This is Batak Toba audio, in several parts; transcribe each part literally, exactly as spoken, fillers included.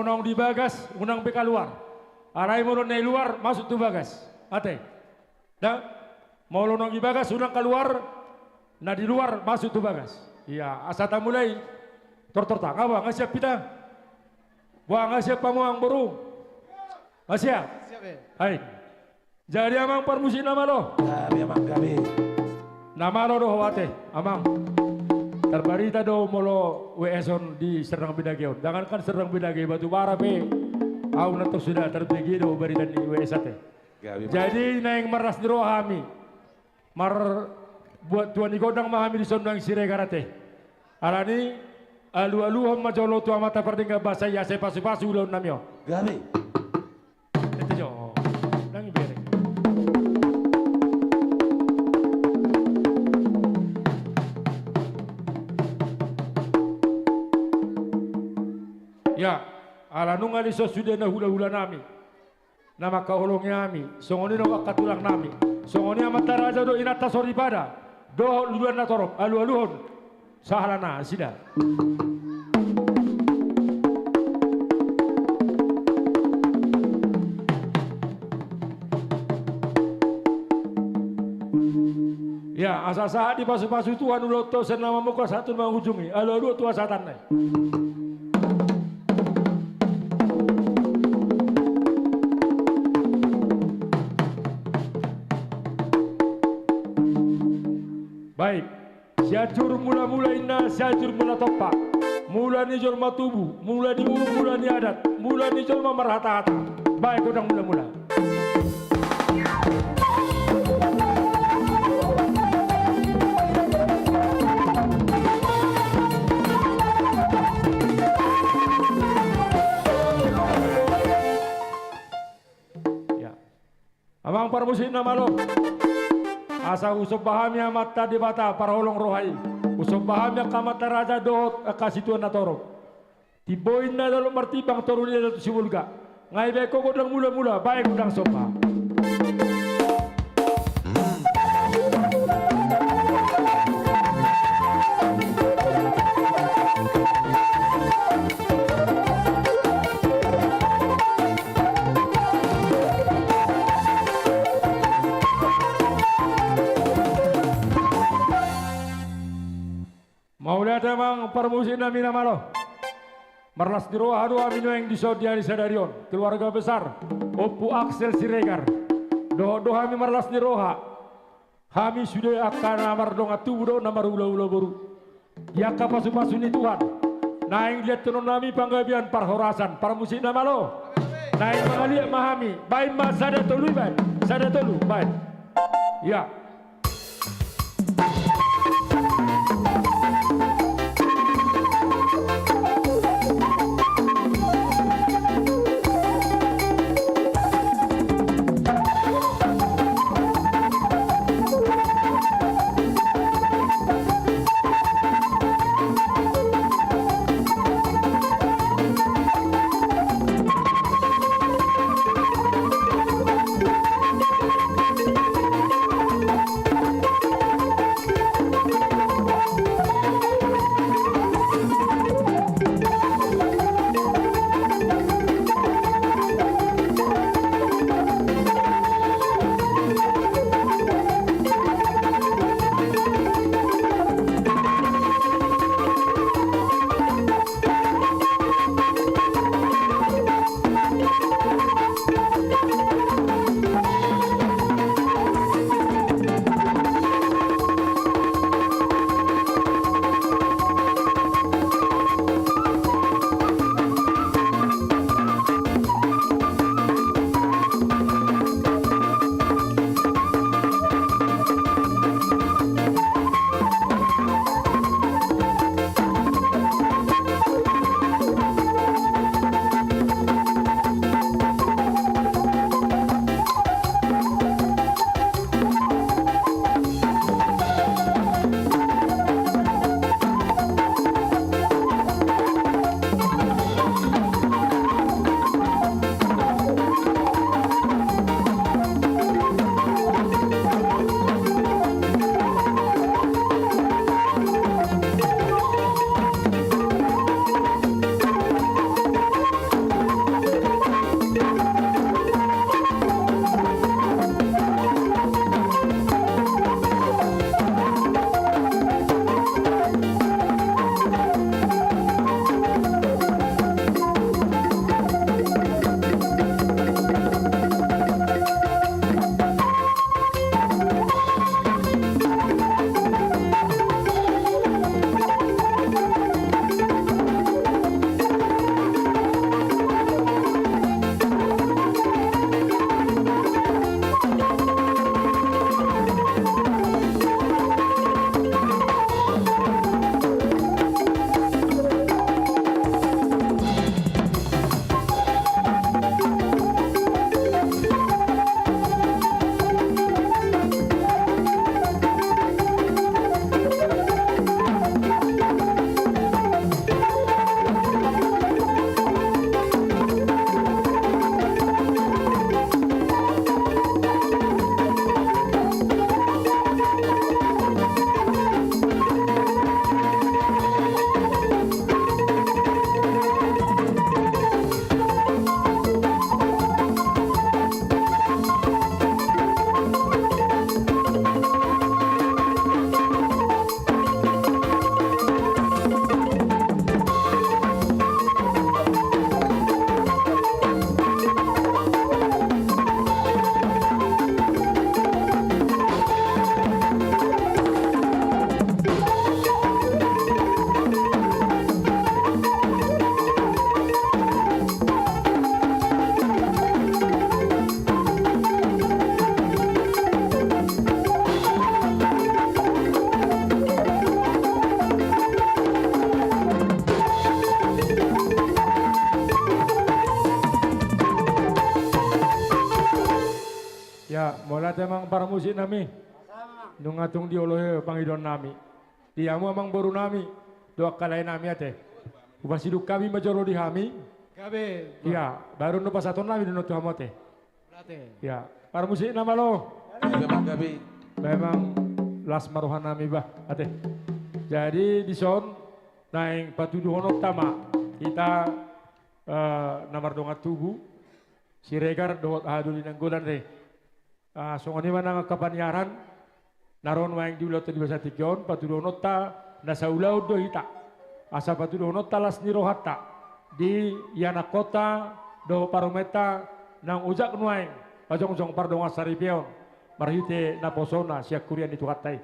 Naung di bagas, unang pe kaluar. Alai molo na di luar, masuk tu bagas. Ate. Da, molo naung di bagas, unang kaluar, na di luar, masuk tu bagas. Ia, asa tamulai. Tortor ta, nga boa, nga siap hita? Boa, nga siap hamu amang boru? Nga siap? Siap, eh. Hai. Jadi amang parmusik na malo. Gabe amang, gabe. Na malo do ho ate, amang. Tarbarita do molo W S on di Serdang Bedagai on. Jangankan Serdang Bedagai, Batubara pe. Au nantong suda tarbege do barita ni W S ate. Gabe. Jadi naeng marlas ni roha hami. Marbuat tua ni gondang ma hami dison nang Siregar ate. Alani alualuhon ma jolo tu Amanta Pardenggan Basa i asa pasupasu ulaon nami on. Gabe. Ete jo. Nang ibere. Ya, ala nunga dison sude na hulahula nami. Na mangkaholongi hami, songon i do angka tulang nami. Songon i amanta raja dohot inanta soripada, dohot luluan na torop, alualuhon. Sahalana nasida. Ya, asa sahat dipasupasu Tuhan ulaonta sian na mamungka sahat tu na mangujungi. Alualuhon tu hasahatan na i. Baik. Sianjur mulamula inna, Sianjur mula tompa. Mula ni jolma tubu, mula ni uhum, mula ni adat, mula ni jolma marhatahata. Baik, godang mulamula. Ya. Amang parmusik na malo. Asa husomba hami Amanta Debata parholong roha i. Husomba hami angka amanta raja dohot angka situan na torop. Timbo inna dolok martimbang, toru ni adat tu Sibolga. Nga ibaen ho godang mulamula, baen godang somba. Mauliate amang parmusik nami na malo. Marlas ni roha do hami nuaeng dison di ari sadari on, keluarga besar Ompu Axel Siregar. Dohot do hami marlas ni roha, hami sude angka na mardongan tubu dohot na marhulahula boru, di angka pasupasu ni Tuhan. Naeng dilantunon nami panggabean parhorasan, parmusik na malo. Naeng mangaliat ma hami, baen ma sada tolu, baen sada tolu, baen. Ia. Ya, mauliate amang parmusik nami. Nunga tung diolo he pangidoan nami. Di hamu amang boru nami, dohot angka lae nami ate. Hupasidung hami ma jolo di hami. Gabe. Ya, baru na pasahaton nami do na tu hamu ate. Mauliate. Ya, parmusik na malo. Gabe, Bang, gabe. Memang las ma roha nami bah ate. Jadi dison naeng patuduhononta ma hita, eh, na mardongan tubu, Siregar dohot aha doli nanggolan re. Ah, songon i ma nang angka paniaran na ro nuaeng di ulaonta di bagasan tingki on, patuduhononta na saulaon do hita. Asa patuduhononta las ni rohanta di ianakkonta dohot parumaenta naung ojak nuaeng pajongjong pardongan saripeon marhite naposona sian huria ni Tuhanta i.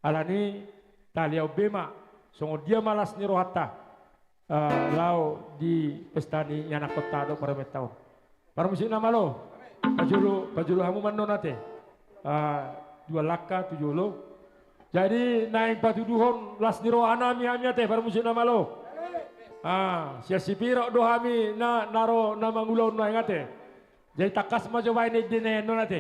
Alani taliaon be ma songon dia ma las ni rohanta, eh, laho di pesta ni ianakkonta dohot parumaenta on. Parmusik na malo, pajolo, pajolo hamu ma annon ate. Eh, dua langka tu jolo. Jadi naeng patuduhon las ni roha nami hami ate, parmusik na malo. Ah, sian Sipirok do hami na, na ro na mangulahon nuaeng ate. Jadi tangkas ma jo baen ende na i annon ate.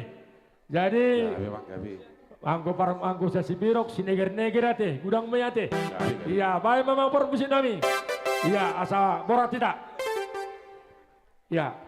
Jadi, ya, memang gabe. Anggo par-, anggo sian Sipirok, Sineger-neger ate, godang ma i ate. Ya, gabe. Iya, baen ma amang parmusik nami. Iya, asa borat hita. Iya.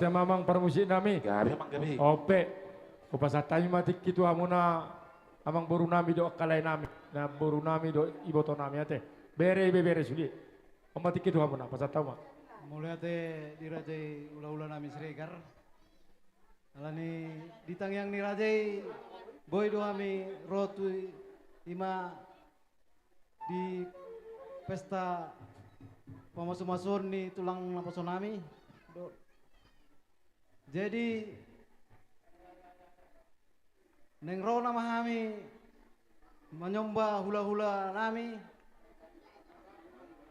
Sian amang parmusik nami. Gabe, amang, gabe. Ope. Hupasahat hami ma tingki tu hamuna, amangboru nami dohot angka lae nami, namboru nami dohot iboto nami, ate. Bere, ibebere sude. On ma tingki tu hamuna, pasahat hamu ma. Mauliate dirajai hulahula nami Siregar. Alani di tangiang ni raja i, boi do hami ro tu i, ima di pesta pamasumasuon ni tulang naposo nami. Do. Jadi, naeng ro nama hami manyomba hulahula nami,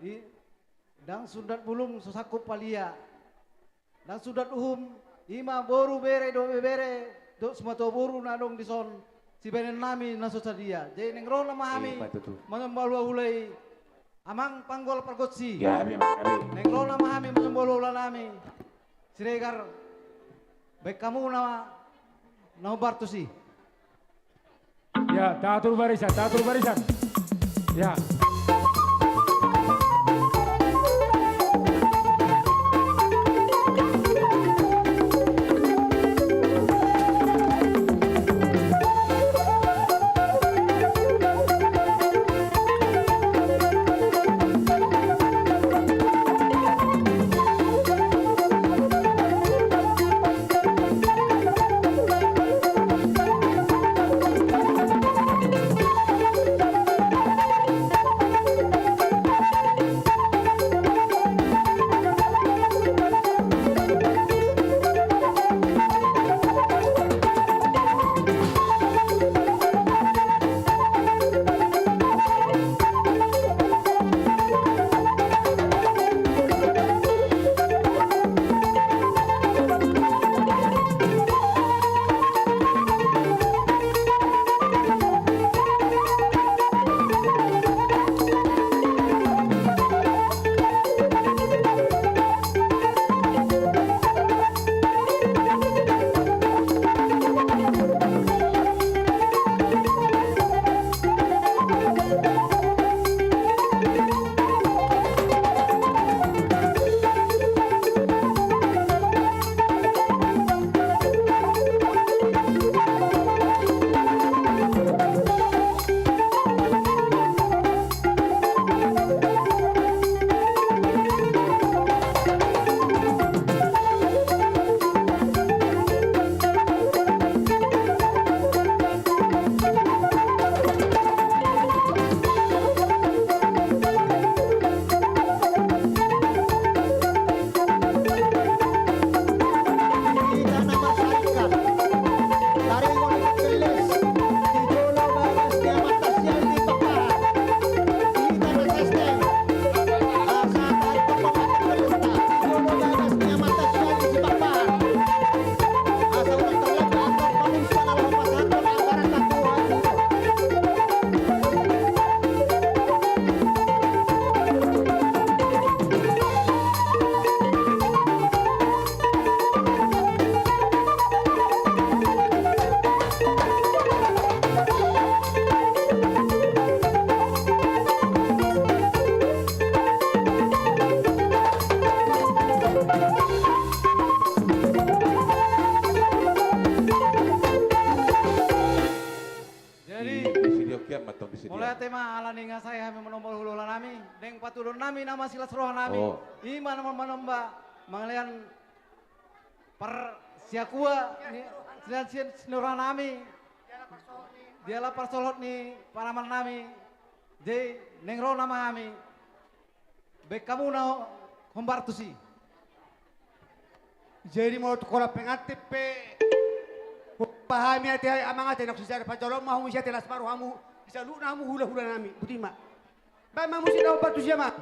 i, ndang sundat bulung so sangkup palia. Ndang sundat uhum, ima boru, bere dohot ibebere dohot simatua boru na adong dison, sibahenon nami na so sadia. Jadi naeng ro nama hami, ima tutu, manyomba hulahula i, amang Panggol Pargonsi. Gabe, amang, gabe. Naeng ro nama hami manyomba hulahula nami Siregar. Baen hamu nama na hombar tusi. Ya, tatur barisan, tatur barisan. Ya. Jadi, di, di video kian matong di sini. Mauliate ma alani nga sae hami manomba hulahula nami, naeng patuduhon nami nama silas roha nami. Oh. Ima nama manomba mangalean parsiakua ni, silas, silas roha nami. Diala parsolhot ni panaman nami. Jadi naeng ro nama hami. Baen hamu na hombar tusi. Jadi molo tu holan pengantin pe, pahami ate amang ate, na so sada pajolo ma hamu isi ate, las ma rohamu, di saluhutna hamu hulahula nami, boti ma. Baen ma musik na hombar tusi, amang.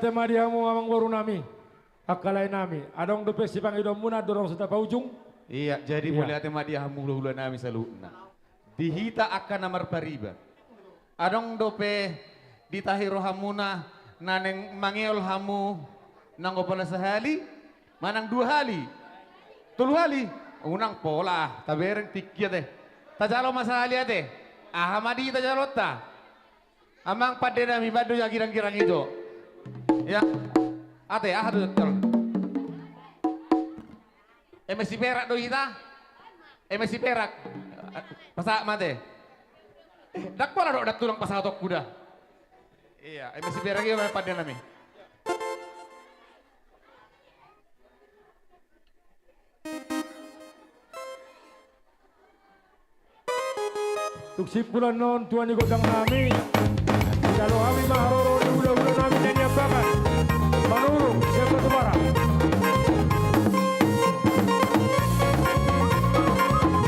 Ate ma di hamu amangboru nami, angka lae nami, adong dope sipangidoanmuna, dorong sitapaujung. Iya, jadi mauliate ma di hamu hulahula nami saluhutna. Di hita angka na marpariba, adong dope ditahi rohamuna na naeng mangeol hamu nang pola sahali, manang dua hali, tolu hali? Unang pola, tabereng tingki ate. Tajalo ma sahali ate. Aha ma di tajalonta? Amang pande nami, baen do ja girang-girang i jo. Ya. Ate, aha do jalo? Eme siperak do hita? Eme siperak. Pasahat ma ate. Eh, ndang pola do, ndang tulang pasahatonku da. Iya, eme siperak i amang pande nami. Tung simpulan on, tua ni gondang nami, jalo hami ma haroro ni hulahula nami na niambakan. Manurung sian Batubara.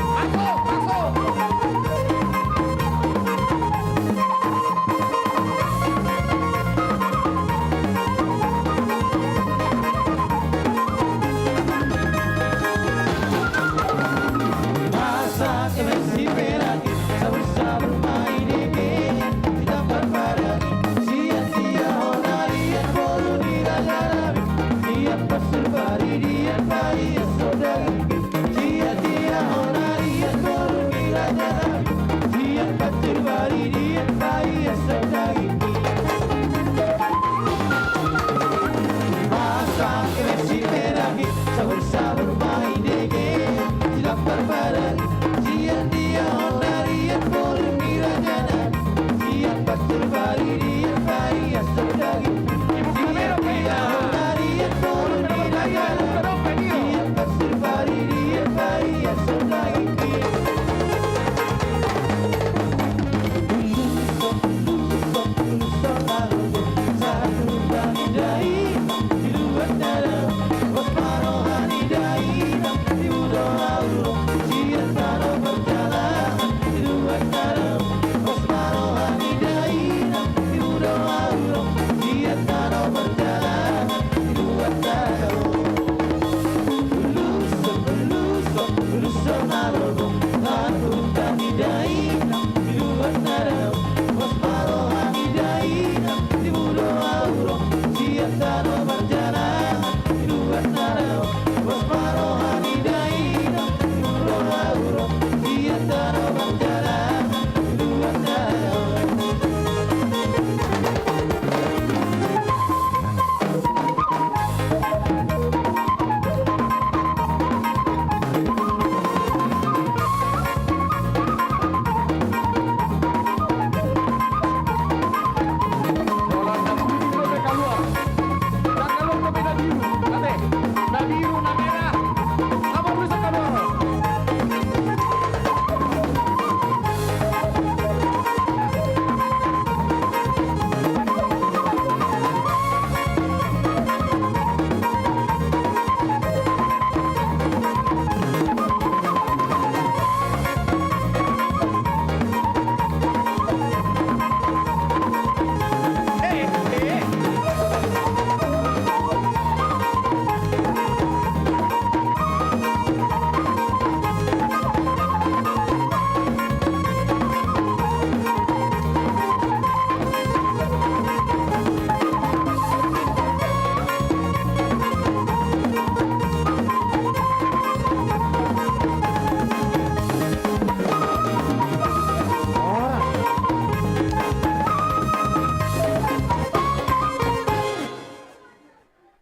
Masuk, masuk.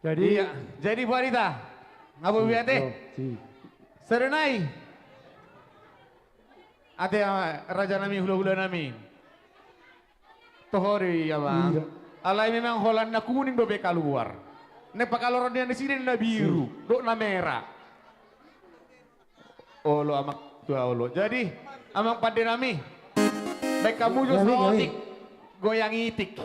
Jadi, iya, jadi buat ita. Ngapa biate? Serenai. Ate, ama, raja nami, hulahula nami. Toho do i, amang. Iya. Alai memang holan na kuning dope kaluar. Naeng pakaloron nian nasida na biru, dohot na merah. Olo, amang tua, olo. Jadi, amang pande nami, baen hamu jo saotik goyang itik.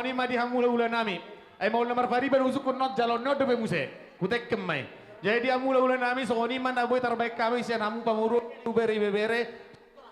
Songon i ma di hamu hulahula nami. Ai molo na marpariban husungkun on, jaloon ni on dope muse. Hutengken ma i. Jadi di hamu hulahula nami, songon i ma na boi tarbahen hami sian hamu pamoruon, ibebere, ibebere.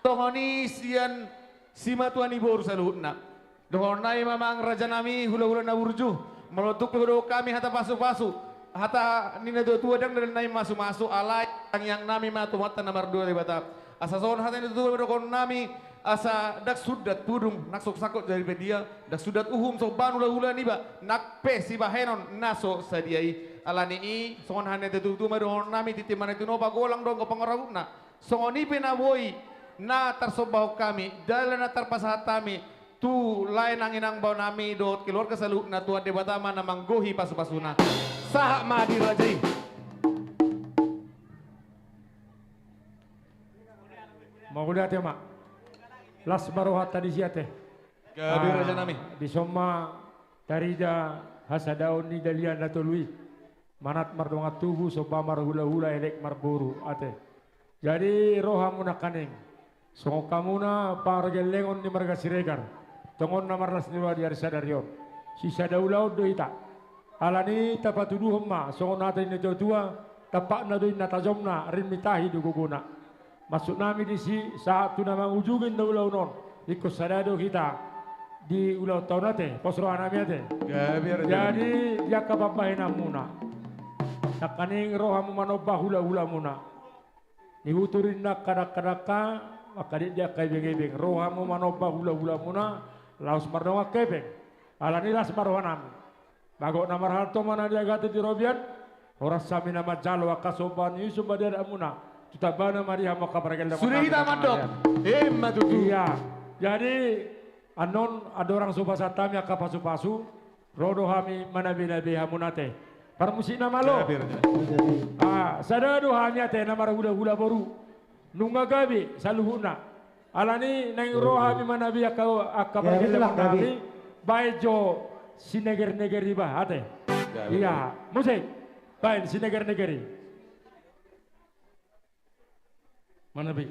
Songon i sian simatua ni boru saluhutna. Dohonon nami ma amang raja nami, hulahula na burju. Molo tung pe hudokhon hami hata pasupasu, hata ni na tuatua, ndang dalan nami masumasu, alai tangiang nami ma tu Amanta na martua Debata. Asa songon hata ni na tuatua ma dohonon nami, asa ndang sundat pudung, ndang sangkot jadi pe dia, ndang sundat uhum sombaon hulahula niba, nang pe sibahenon na so sadia i. Alani i, songon hata ni na tuatua ma dohonon nami, tintin ma na tinopa, golang do anggo pangarahutna. Songon i pe na boi na tarsombahon hami, dalan na tarpasahat hami tu lae nang inang bao nami dohot keluarga saluhutna, Tuhan Debata ma na manggohi pasupasuna. Sahat ma di raja i. Mauliate ma. Las ma rohanta disi ate. Gabe, ah, raja nami. Dison ma tarida hasadaon ni dalihan na tolu i. Manat mardongan tubu, somba marhulahula, elek marboru ate. Jadi ro hamu nangkaning. Songon hamuna pargellengon ni marga Siregar, tongon na marlas ni roha di ari sadari on. Sisada ulaon do hita. Alani i tapatuduhon ma songon hata ni na tuatua, tampakna do inna tajomna, rim ni tahi do gogona. Maksud nami disi, sahat tu na mangujungi na ulaon on, ingkon sada do hita di ulaonta on ate, pos roha nami ate. Gabe, raja nami. Jadi di angka pambahenanmuna, nangkaning ro hamu manomba hulahulamuna. Nihutur inna angka dangkadangka, mangkaditdit angka ibengebeng, ro hamu manomba hulahulamuna, laos mardongan hepeng. Alani las ma roha nami. Bagot na marhalto ma na niagatan di robean, horas hami na manjalo angka somba ni usum ma di adatmuna. Tu tambana ma di hamu angka pargellengon nami. Sude hita mandok. Ima tutu. Ia. Jadi annon andorang so pasahat hami angka pasupasu, ro do hami manabenabe hamuna ate. Parmusikna malo. Gabe, raja. Ah, sada do hami ate na marhulahula boru. Nunga gabe saluhutna. Alani naeng ro hami manabe angka, angka pargellengon nami. Baen jo sinegerneger iba ate. Gabe. Ia, musik. Baen sinegerneger i. Manabe.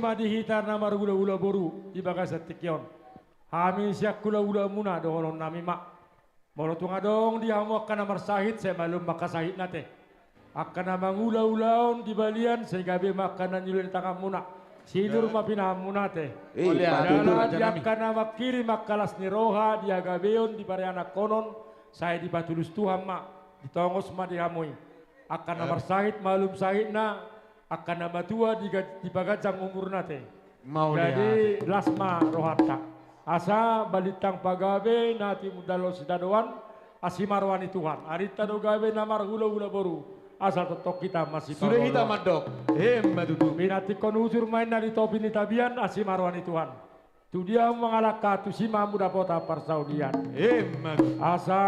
Di hita na marhulahula boru di bagasan tingki on. Hami sian hulahula muna dohonon nami ma. Molo tung adong di hamu angka na marsahit, sai malum ma angka sahitna te. Angka na mangulahulahon di balian, sai gabe ma angka na niula ni tanganmuna. Sidur ma pinahanmuna te. Jala di angka na mangkirim angka las ni roha di hagabeon di parianakhonon, sai dipatulus Tuhan ma, ditongos ma di hamu i. Angka na marsahit malum sahitna, angka na matua di ga-, dipaganjang umurna te. Jadi las ma rohanta. Asa balintang pagabe na timundalhon sitadoan, asi ma roha ni Tuhan. Arinta do gabe na marhulahula boru, asa tongtong hita masipangolu. Sude hita mandok. Emma tutu. Pinantikhon hujur ma inna di topi ni tapian, asi ma roha ni Tuhan. Tu dia hamu mangalangka, tusi ma hamu dapotan parsaulian. Emma tutu. Asa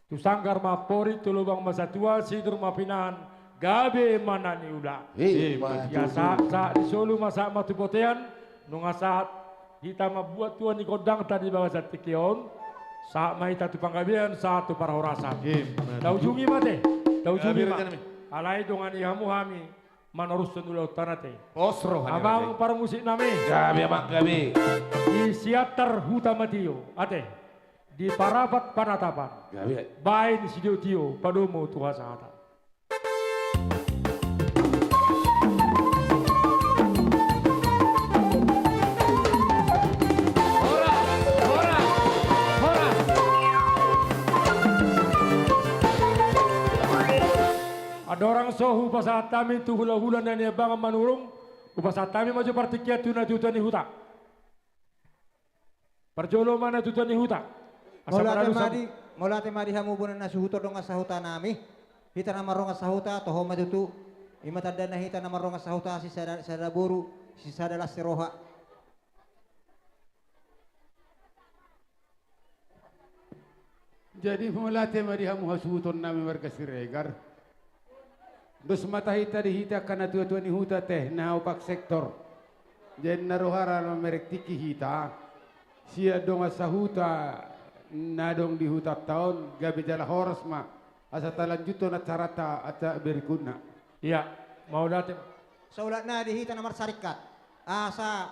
tu sanggar ma amporik, tu lobang ma satua, sidur ma pinahan, gabe ma na niula. Emma tutu. Ia sahat, sahat ni solu ma sahat ma tu bontean, nunga sahat hita mambuat tua ni gondangta di bagasan tingki on, sahat ma hita tu panggabean, sahat tu parhorasan. Emma tutu. Taujungi ma te, taujungi ma. Alai dongani hamu hami manorushon ulaonta nate. Pos roha ni Amang parmusik nami. Gabe, Amang, gabe. Di Siantar Huta Matio, ate. Di Parapat Panatapan. Gabe. Baen sitiotio, padomu tu hasahatan. Horas, horas, horas. Andorang so hupasahat hami tu hulahula na niambangan Manurung, hupasahat hami ma jo partingkian tu natuatua ni huta. Parjolo ma natuatua ni huta. Asa mauliate ma di, mauliate ma di hamu bona na suhut dongan sahuta nami. Hita na mardongan sahuta, toho ma tutu. I ma tandana hita na mardongan sahuta, sisada, sada boru, sisada las ni roha. Jadi mauliate ma di hamu hasuhuton nami marga Siregar. Dos ma tahinta di hita angka natuatua ni huta te, na opat sektor. Jadi na rohana mamereng tingki hita, sian dongan sahuta na adong di hutanta on, gabe jala horas ma, asa talanjuthon acaranta, acara berikutna. Ia, mauliate. Saulakna di hita na marsaringkat, asa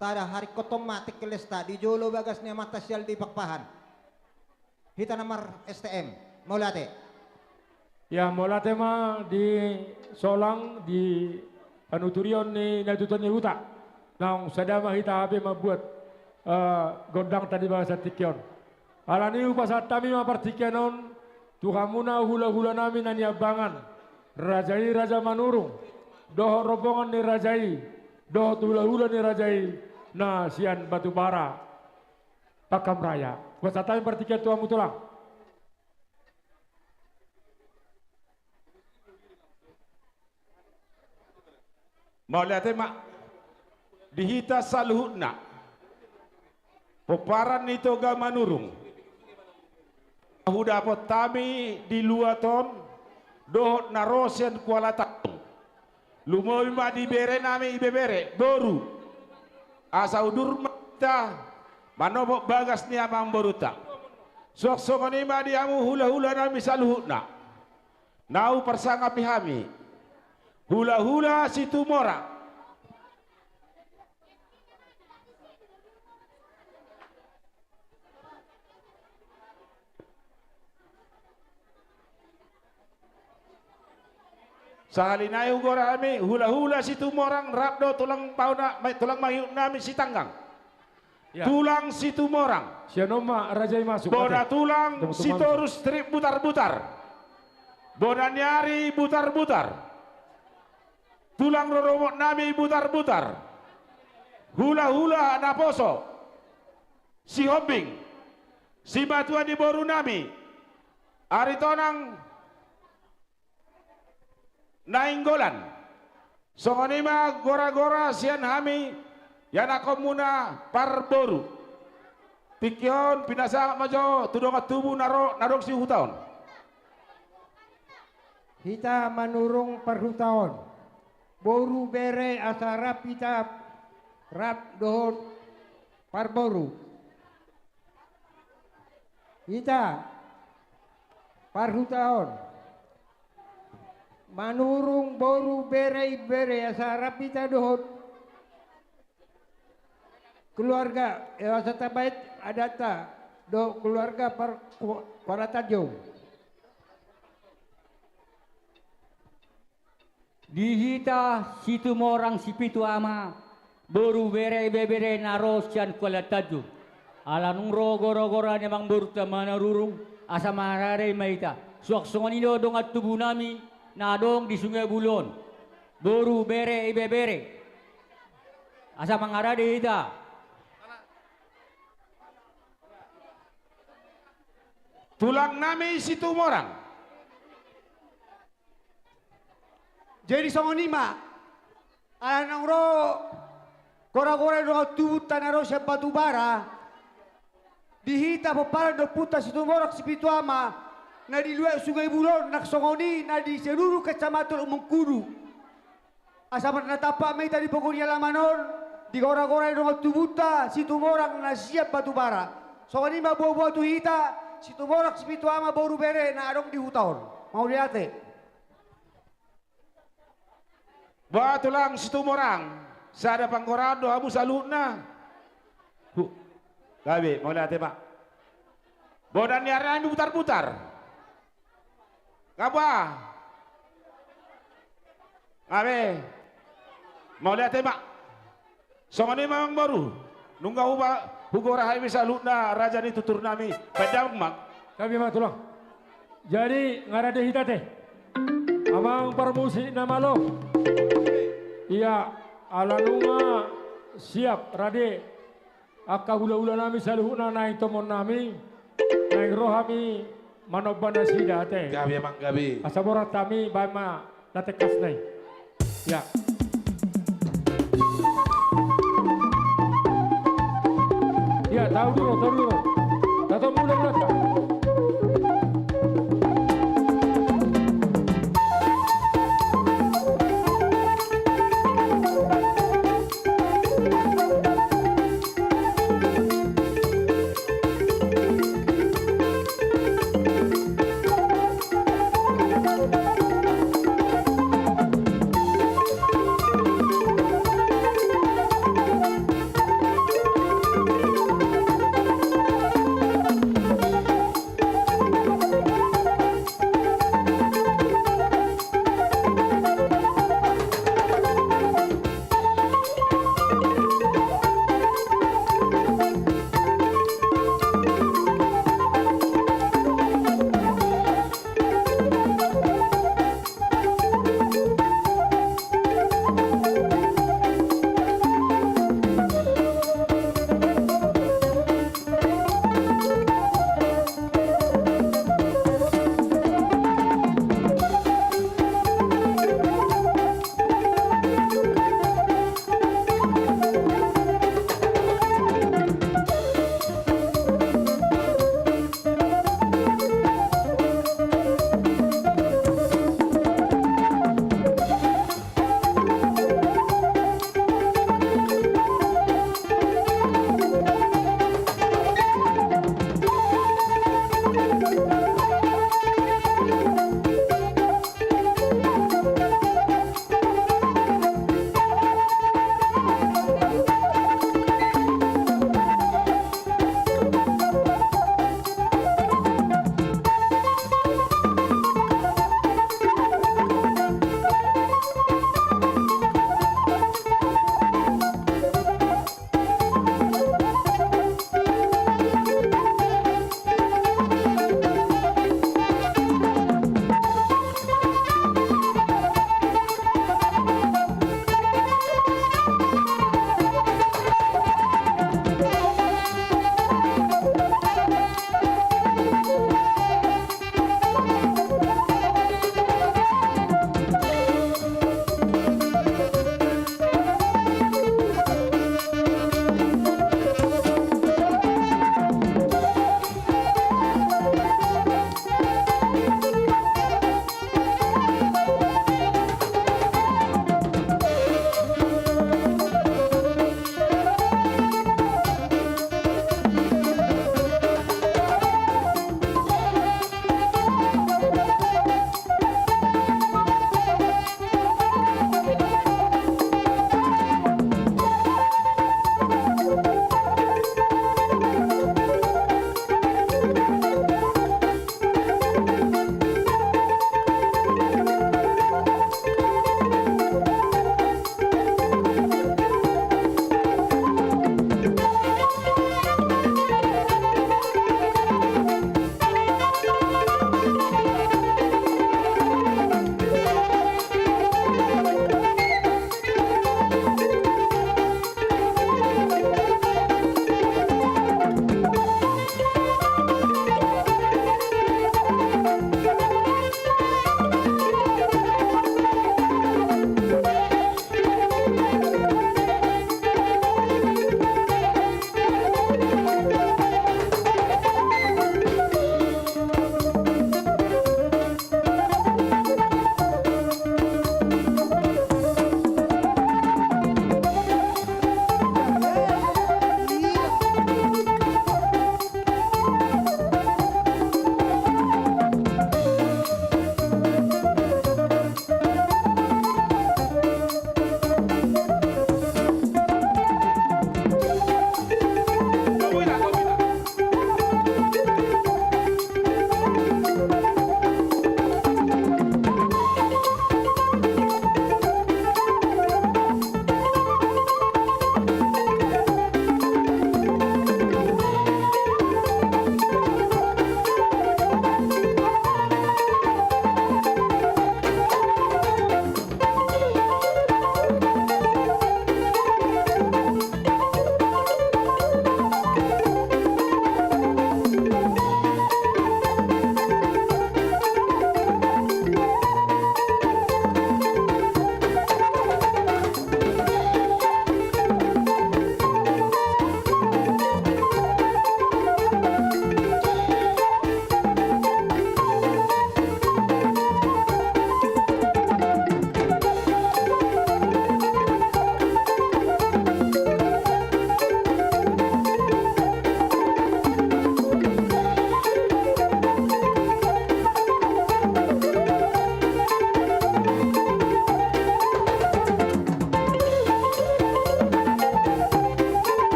tada haringkothon ma tingki lesta di jolo bagas ni amanta sial di Pakpahan. Hita na mar S T M. Mauliate. Ia, mauliate ma di solang di panuturion ni natuatua ni huta. Naung sada ma hita hape mambuat, eh, gondangta di bagasan tingki on. Alani i hupasahat hami ma partingkian on tu hamuna hulahula nami na niambangan, raja i Raja Manurung, dohot rombongan ni raja i, dohot hulahula ni raja i na sian Batubara. Pakam Raya. Hupasahat hami partingkian tu hamu tulang. Mauliate ma di hita saluhutna. Pomparan ni Toga Manurung. Hudapot hami di luat on, dohot na ro sian Kuala Tanjung. Lumobi ma di bere nami ibebere, boru. Asa udur ma hita manopot bagas ni amangborunta. Suang songon i ma di hamu hulahula nami saluhutna. Na huparsangapi hami. Hulahula Situmorang. Sahali nai hugora hami, hulahula Situmorang, rap do tulang pauna, ma-, tulang mangihut nami Sitanggang. Ya. Tulang Situmorang. Sian on ma raja i masuk. Bona tulang Sitorus Trip Butarbutar. Bona ni ari Butarbutar. Tulang rorobot nami Butarbutar. Hulahula naposo. Sihombing. Simatua ni boru nami Aritonang Nainggolan. Songon i ma gora-gora sian hami ianakhonmuna parboru. Tingki on pinasangap ma jo tu dongan tubu na ro, na adong sihuta on. Hita Manurung parhuta on. Boru bere asa rap hita rap dohot parboru. Hita parhuta on. Manurung boru bere ibebere asa rap hita dohot Keluarga, eh, asa tambahen adatta dohot keluarga par-, ku-, Kuara Tanjung. Di hita Situmorang Sipitu Ama, boru, bere, ibebere na ro sian Kuala Tanjung. Ala nunga ro gora-gora ni amangborunta Manurung, asa mangarade ma hita. Suang songon i do dongan tubunami na adong di Sungai Bulo on. Boru, bere, ibebere. Asa mangarade hita. Tulangnami Situmorang. Jadi songon i ma, ala naung ro gora-gora ni dongan tubunta na ro sian Batubara, di hita pomparan ni ompunta Situmorang Sipitu Ama, na di luat Sungai Bulo on, nang songon i na di seluruh kecamatan Omongkudu. Asa marnatampak ma hita di pogu ni alaman on, di gora-gora ni dongan tubunta Situmorang na sian Batubara. Songon i ma boa-boa tu hita, Situmorang Sipitu Ama, boru, bere na adong di huta on. Mauliate. Ba tulang Situmorang, sada panggoraon do hamu saluhutna. Hu. Gabe, mauliate ma. Bondan ni ari nami butar-butar. Gabe. Gabe. Mauliate ma. Songon i ma amangboru. Nunga huba-, hugora hami saluhutna raja ni tuturnami. Baen damang ma. Gabe ma tulang. Jadi, ngarade hita te. Amang parmusik na malo. Ia, ala nunga siap, rade. Angka hula-hulanami saluhutna naeng tomannami, naeng ro hami manomba nasida te. Gabe amang, gabe. Asa borat hami, baen ma na tangkas nai. Ya. Ya, tau dulu, tau dulu. Tau dulu, tau dulu.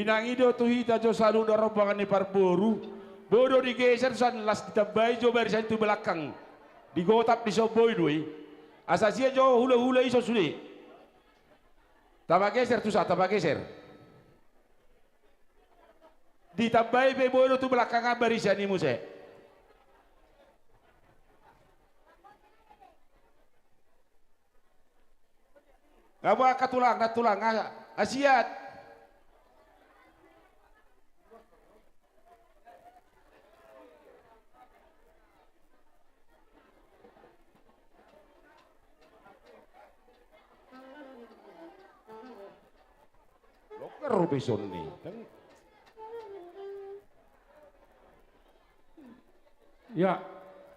Inang i do tu hita jo saluhutna rombongan ni parboru. Boi do digeser tusan, las ditambai jo barisan i tu belakang. Digotap disomboi do i. Asa sia jo hulahula i so sude. Tapageser tusan, tapageser. Ditambai pe boi do tu belakang an barisan i muse. Nga boha angka tulang, nantulang, a, asiat. Longgar do be songon i. Ia,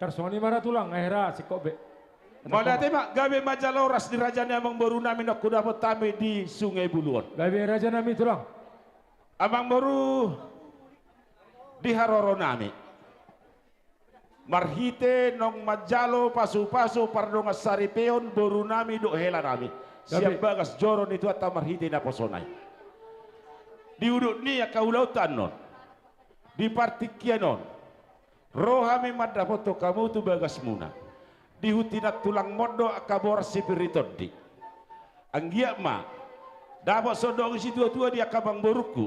tarsongon i ma ra tulang, nga hera singkop be. Mauliate ma, gabe ma jala horas di raja ni amangboru nami naung hudapot hami di Sungai Bulu on. Gabe raja nami tulang. Amangboru, di haroro nami. Marhite naung manjalo pasupasu pardongan saripeon boru nami dohot hela nami. Gabe. Sian bagas joro ni Tuhanta marhite naposona i. Di udut ni angka ulaonta annon. Di partingkian on. Ro hami mandapothon hamu tu bagasmuna. Di huti nantulang mondo angka boras sipirit tondi. Anggiat ma. Dapot songon dok ni situatua di angka amangborungku.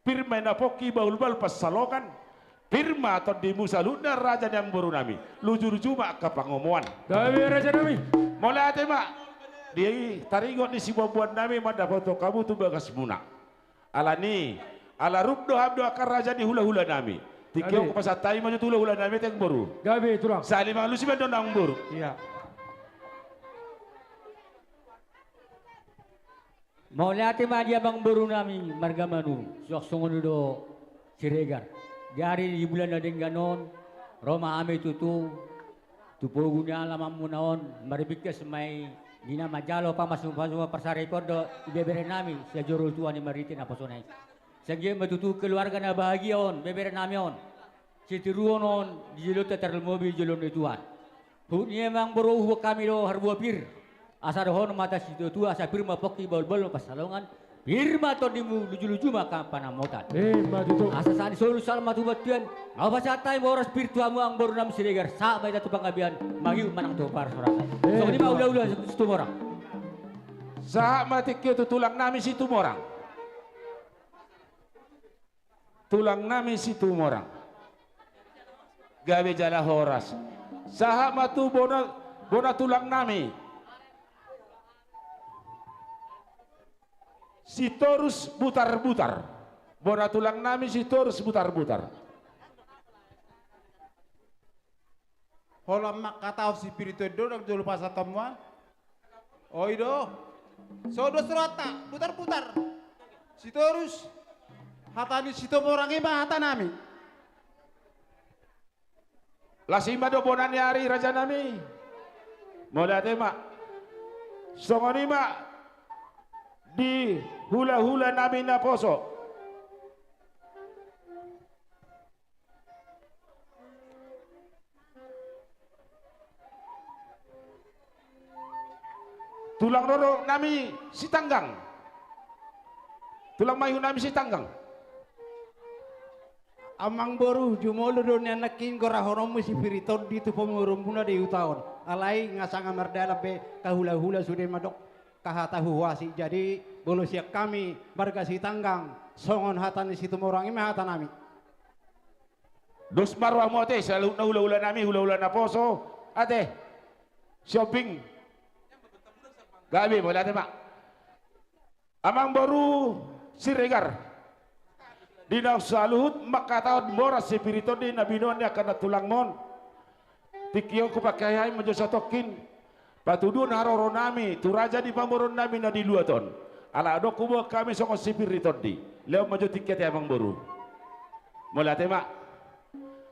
Pir ma i na pongki bahulbahul pansalongan. Pir ma tondimu saluhutna raja ni amangboru nami. Lujuluju ma angka pangomoan. Gabe raja nami. Mauliate ma. Di taringot ni sibuanbuan nami mandapothon hamu tu bagasmuna. Alani, ala rap do hamu do angka raja ni hulahula nami. Tingki on hupasahat hami ma jo tu hulahula nami ate amangboru. Gabe tulang. Sahali mangalusi ma do amangboru. Ia. Mauliate ma di amangboru nami marga Manurung, suang songon i do Siregar. Di ari di bulan na denggan on, ro ma hami tutu, tu pogu ni alamanmuna on, marbingkas ma i, di na manjalo pamasupasu parsaripeon do, ibebere nami, sian joro ni Tuhan i marhite naposona i. Sai anggiat ma tutu keluarga na bahagia on, bebere nami on. Sitiruon on, di jolonta tarlumobi jolo ni Tuhan. Huhut ni i amangboru huboan hami do harbua pir. Asa dohonon ma hata situatua, asa pir ma pongki bahulbahul pansalongan. Pir ma tondimu lujuluju ma angka pangomoan. Ima tutu. Asa sahat ni solu sahat ma tu bontean. Nga hupasahat hami boras pir tu hamu amangboru nami Siregar. Sahat ma hita tu panggabean. Mangihut manang tu parhorasan. Ima. Songon i ma hulahula Situmorang. Sahat ma tingki on tu tulang nami Situmorang. Tulang nami Situmorang. Gabe jala horas. Sahat ma tu bona, bona tulang nami Sitorus Butarbutar. Bona tulang nami Sitorus Butarbutar. Holan mangkatahon sipirit on do, ndang jolo pasahaton mua. O i do. Sodos rohanta, Butarbutar. Sitorus. Hata ni Situmorang i ma hata nami. Las i ma do bona ni ari raja nami. Mauliate ma. Songon i ma di hulahula nami naposo. Tulang rorobot nami Sitanggang. Tulang Maihu nami Sitanggang. Amangboru, jumolo do nian nangkin gorahononmu sipirit tondi tu pamoruonmuna di huta on. Alai nga sanga mardalan be, angka hulahula sude mandok angka hata huhuasi. Jadi molo sian hami marga Sitanggang, songon hata ni Situmorang i ma hata nami. Dos ma rohamu ate, saluhutna hulahula nami, hulahula naposo, ate. Sihombing. Gabe, mauliate ma. Amangboru Siregar. Di na saluhut mangkatahon boras sipirit tondi na binoan ni angka nantulangmon. Tingki on hupangkehe hami ma jo satongkin patuduhon haroro nami tu raja ni pamoruon nami na di luat on. Ala adong huboan hami songon sipirit tondi. Lehon ma jo tingki ate amangboru. Mauliate ma.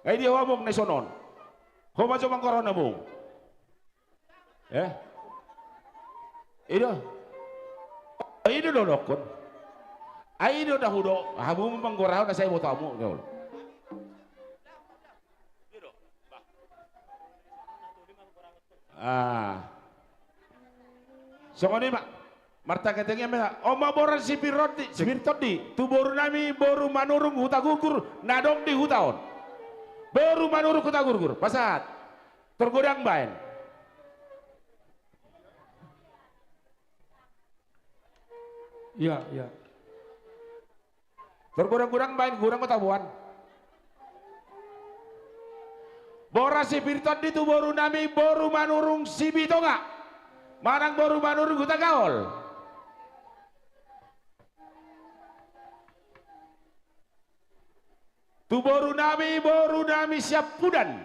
Ai dia ho among na dison on? Ho ma jo manggorahon among. Eh? I do. I do dohonon. Ai i do na hudok, hamu ma manggorahon asa diboto hamu. Ah. Songon i ma. Martangiang-tangiang ma. On ma boras si Pir Tondi, si Pir Tondi, tu boru nami boru Manurung Hutagurgur na adong di huta on. Boru Manurung Hutagurgur, pasahat. Tor godang baen. Ia, ia. Tor godang-godang baen, godang ma taboan. Boras si Pir Tondi tu boru nami boru Manurung Sibitonga manang boru Manurung Hutagaol. Tu boru nami, boru nami Siampudan.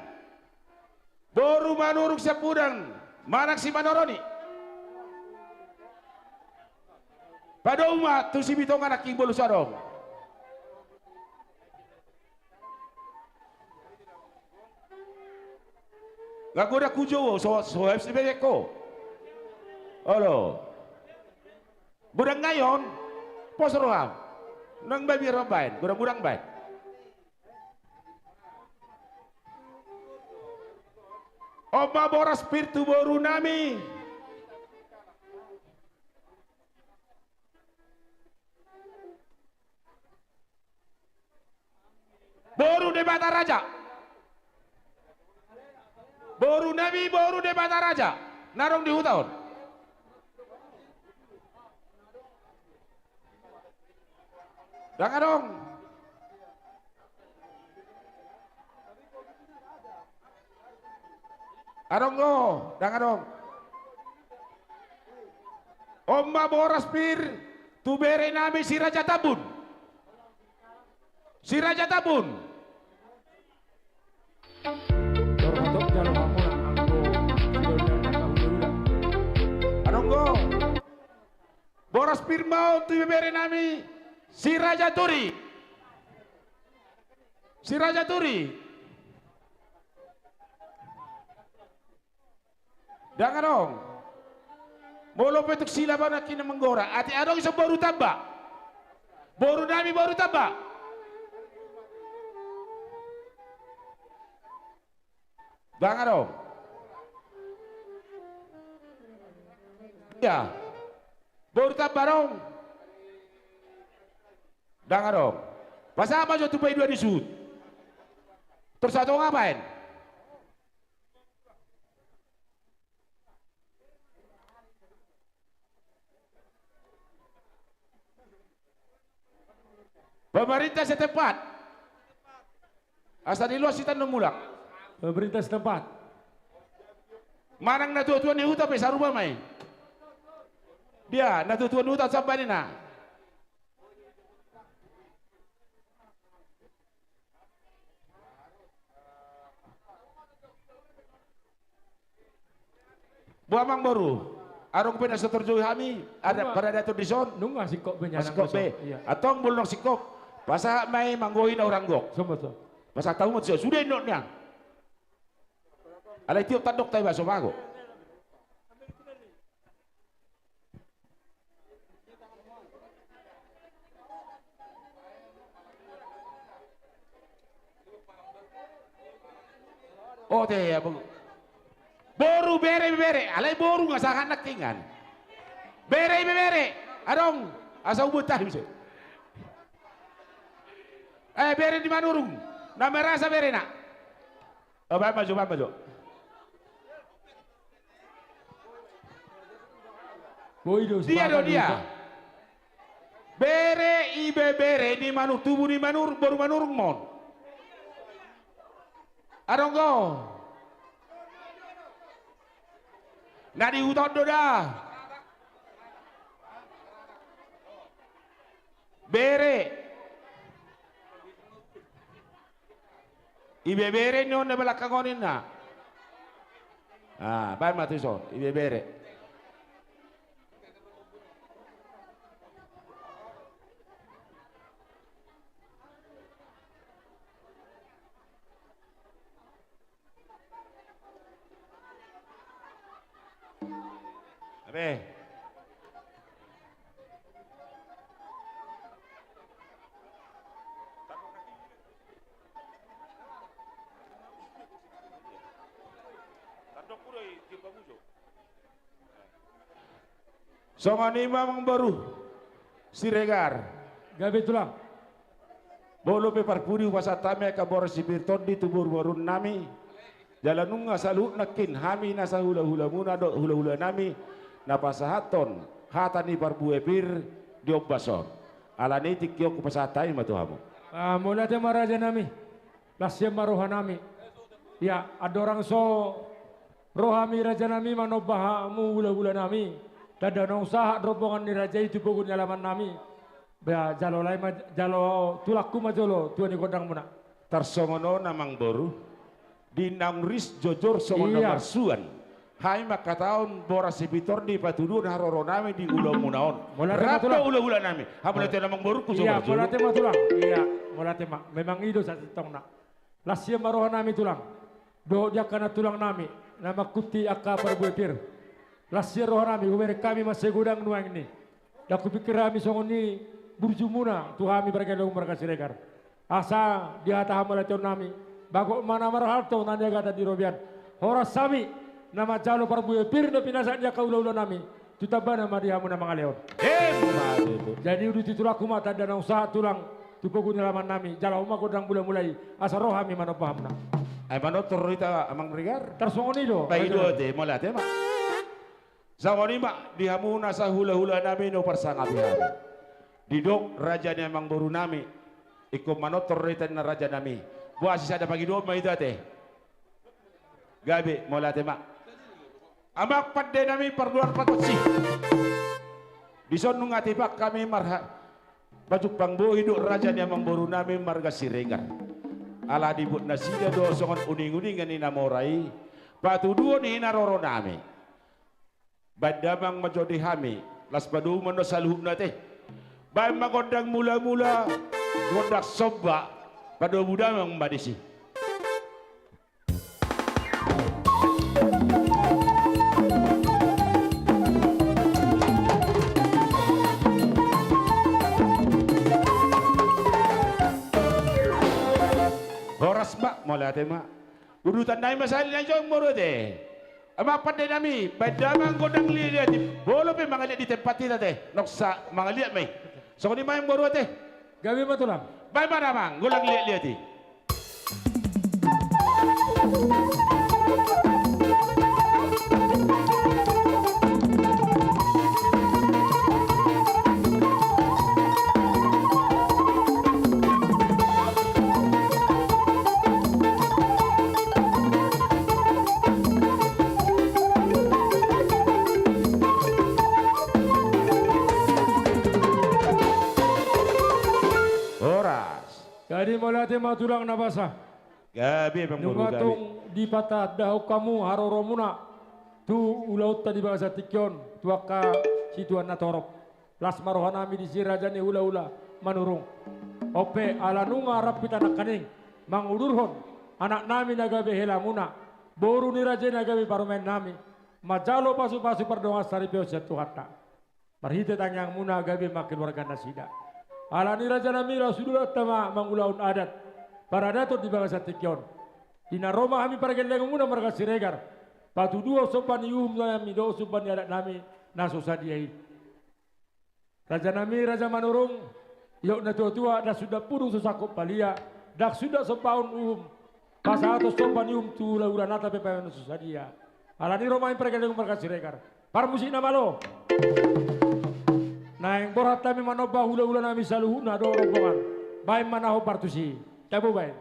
Boru Manurung Siampudan manang Simanoroni. Padomu ma tu Sibitonga nangkin, molo so adong. Nga godang hujou, so, so habis dibaen ho. Olo. Godang nai on. Pos roham. Nang baen, biar baen. Godang-godang baen. On ma boras Pir tu boru nami. Boru Debata Raja. Boru nami boru Debata Raja na adong di huta on. Ndang adong. Adong do, ndang adong. On ma boras Pir tu bere nami si Raja Tambun. Si Raja Tambun. Adong do. Boras Pir ma on tu ibebere nami si Raja Turi. Si Raja Turi. Ndang adong. Molo pe tung sila ba nangkin na manggora, ate adong dison boru Tamba. Boru nami boru Tamba. Ndang adong. Ia. Boru Tamba adong. Ndang adong. Pasahat ma jo tu paidua di suhut. Tor satonga baen. Pemerintah setempat. Asa diloas hita annon mulak. Pemerintah setempat. Manang natua-tua ni huta pe sarupa ma i. Dia natua-tua ni huta sambani na. Boha amang boru, adong pe na so tarjou hami, ada paradaton dison. Nunga singkop be. Antong molo nunga singkop, pasahat ma i manggohi na hurang gok. Pasahat hamu ma dison, sude indok nian. Alai tiop tandok ta iba so mago. Ote, boru, bere, ibebere, alai boru nga sahat nangkiningan. Bere, ibebere, adong, asa ubuan tahi muse. Eh, bere ni Manurung, na merasa berena. Oh, baen ma jo, baen ma jo. Dia do dia. Bere, ibebere ni Manurung, tubu ni Manurung, boru Manurung ma on. Adong do. Na di huta on do da. Bere. Ibebere ni on na belakang on inna. Ah, baen ma tuson, ibebere. Abe. Songon i ma amangboru Siregar. Gabe tulang. Molo pe parpudi hupasahat hami angka boras si pir tondi tu boruboruonnami. Jala nunga saluhut nangkin hami nasa hulahulamuna dohot hulahulanami na pasahathon hata ni parbue pir di ombas on. Alani i tingki on hupasahat hami ma tu hamu. Ah, mauliate ma rajanami. Las sian ma rohanami. Ia, andorang so ro hami rajanami manomba hamu hulahulanami, tanda naung sahat rombongan ni raja i tu pogu ni alamannami. Ba, jalo lae ma, jalo tulangku ma jolo tua ni gondangmuna. Tarsongon on amangboru, di naung ris jojor songon na marsuan. Hami mangkatahon boras si pir tondi patuduhon haroronami di ulaonmuna on. Mauliate ma tulang. Rap do hulahulanami. Hamu na tulang amangboru, hujolo. Ia, mauliate ma tulang. Ia, mauliate ma. Memang i do sasintongna. Las sian ma rohanami tulang. Dohot di angka nantulangnami na mangkuti angka parbue pir. Las sian rohanami hubereng hami ma sai godang nuaeng ni. Ndang hupingkir hami songon i burjumuna tu hami pargellengmu marga Siregar. Asa di hata hamauliateonnami, bagot ma na marhalto na niagatan di robean. Horas hami na manjalo parbue pir na pinasahat ni angka hulahulanami. Tu tambana ma di hamu na mangalehon. Emma tutu. Jadi uduti tulangku ma tanda naung sahat tulang tu pogu ni alamannami, jalo ma gondang mulamula i asa ro hami manomba hamuna. Ai manortor do hita amang Regar. Tarsongon i do. Ba i do ate, mauliate ma. Songon i ma di hamu nasa hulahulanami na huparsangapi hami. Didok raja ni amangborunami, ingkon manortor do hita ninna rajanami. Boha sisada pangidoan ma hita ate. Gabe, mauliate ma. Amang pandenami parluar patonsi. Dison nunga tipak hami marha-, pajumpang bohi dohot raja ni amangborunami marga Siregar. Ala dibuat nasida do songon uninguningan ni na mora i patuduhon hinaroronami. Baen damang ma jo di hami, laos padomu ma on saluhutna ate. Baen ma gondang mulamula, gondang somba, padomu damang ma disi. Horas ma, mauliate ma. Udutan nami ma sahali nai jo molo ate. Amang pandenami, baen damang gondang liatliat i. Molo pe mangaliat di tempat hita ate, nunga mangaliat ma i. Songon i ma amangboru ate. Gabe ma tulang. Baen ma damang gondang liatliat i. Horas. Jadi mauliate ma tulang na basa. Gabe amangboru, gabe. Nunga tung dipatandahon hamu haroromuna tu ulaonta di bagasan tingki on tu angka situan na torop. Las ma rohanami disi raja ni hulahula Manurung. On pe ala nunga rap hita nangkaning mangudurhon anaknami na gabe helamuna, boru ni raja i na gabe parumaennami, manjalo pasupasu pardongan saripeon sian Tuhanta. Marhite tangiangmuna gabe ma keluarga nasida. Alani rajanami, laos uduti ma mangulahon adat paradaton di bagasan tingki on. Di na ro ma hami pargellengmuna marga Siregar patuduhon somba ni uhumnami dohot somba ni adatnami na so sadia i. Rajanami raja Manurung, didok natuatua, ndang sundat pudung so sangkot palia, ndang sundat sombahon uhum, pasahaton somba ni uhum tu hulahulanami pe baen na so sadia. Alani ro ma hami pargellengmu marga Siregar. Parmusik na malo. Naeng borhat hami manomba hulahulanami saluhutna dohot rombongan. Baen ma na hombar tusi. Tabo baen.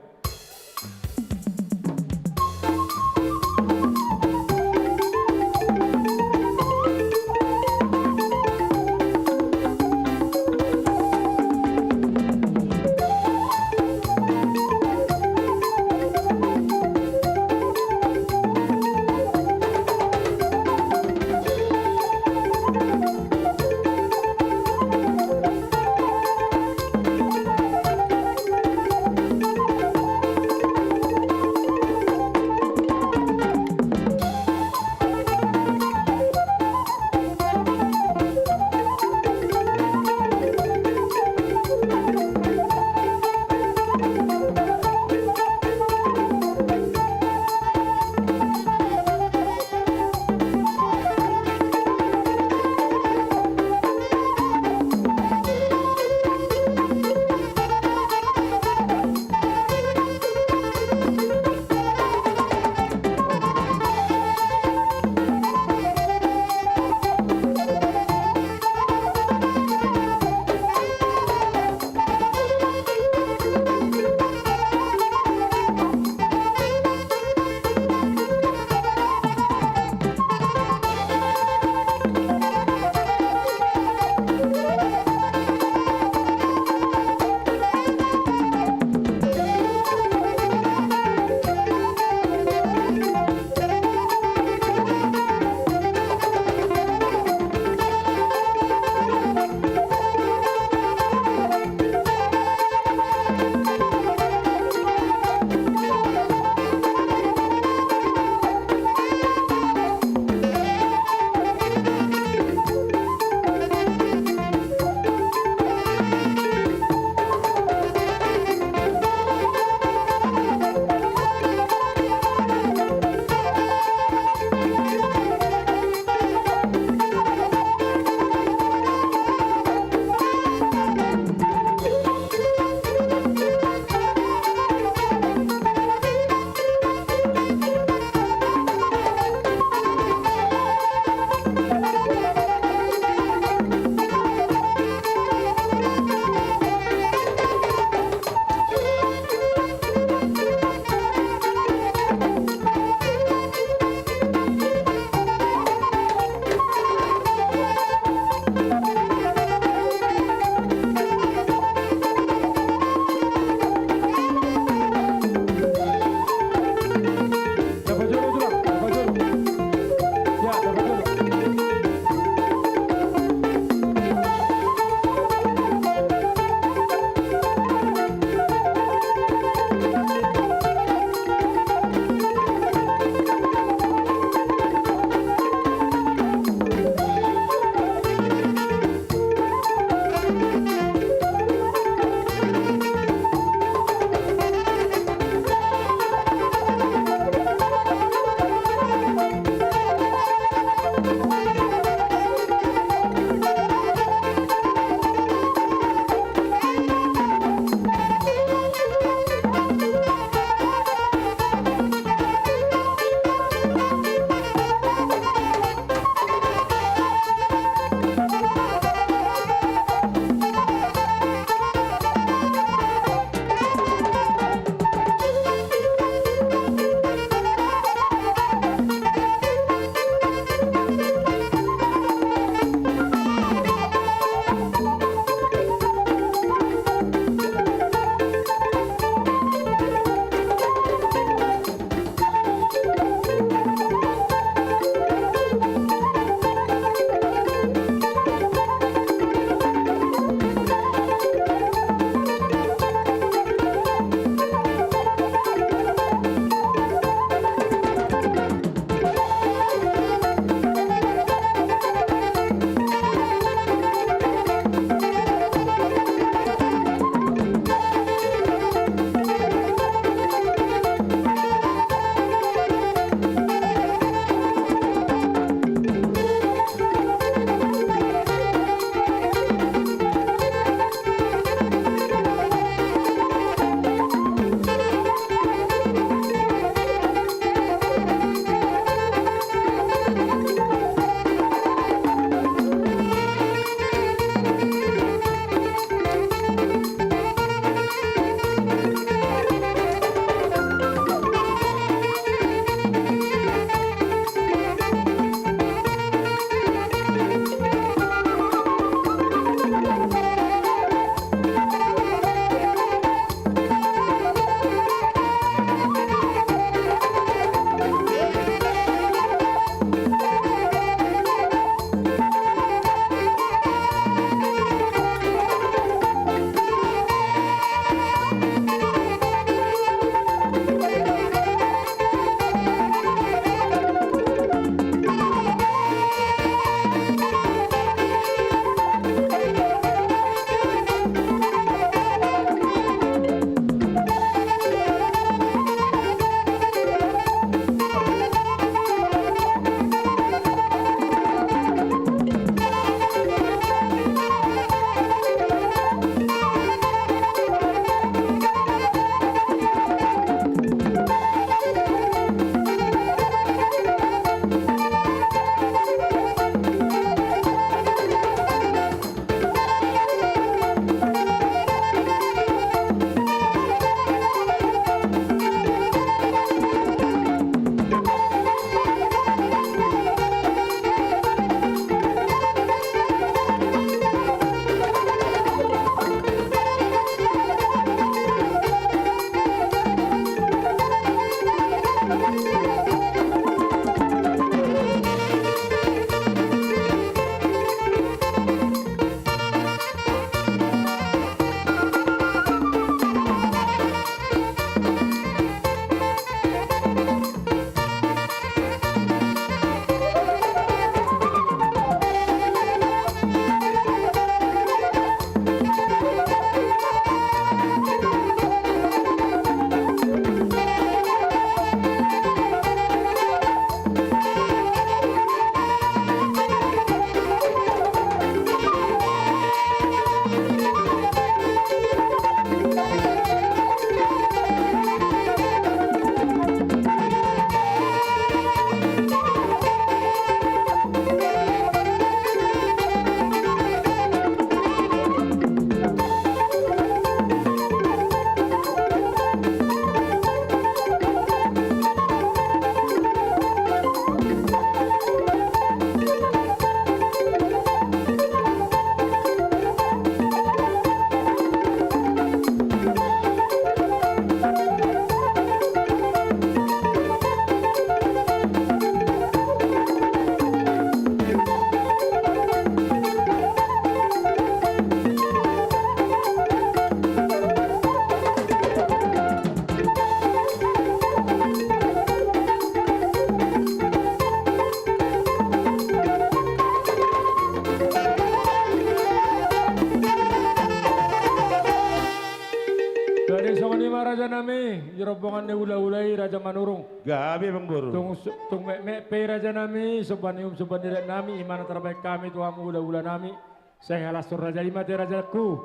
rombongan ni hulahula i, Raja Manurung. Gabe, Amangboru. Tung, tung metmet pe i, Rajanami, somba ni uhum, somba ni adat nami, i ma na tarbahen hami tu hamu hulahula nami. Sai halashon raja i ma ate, rajaku.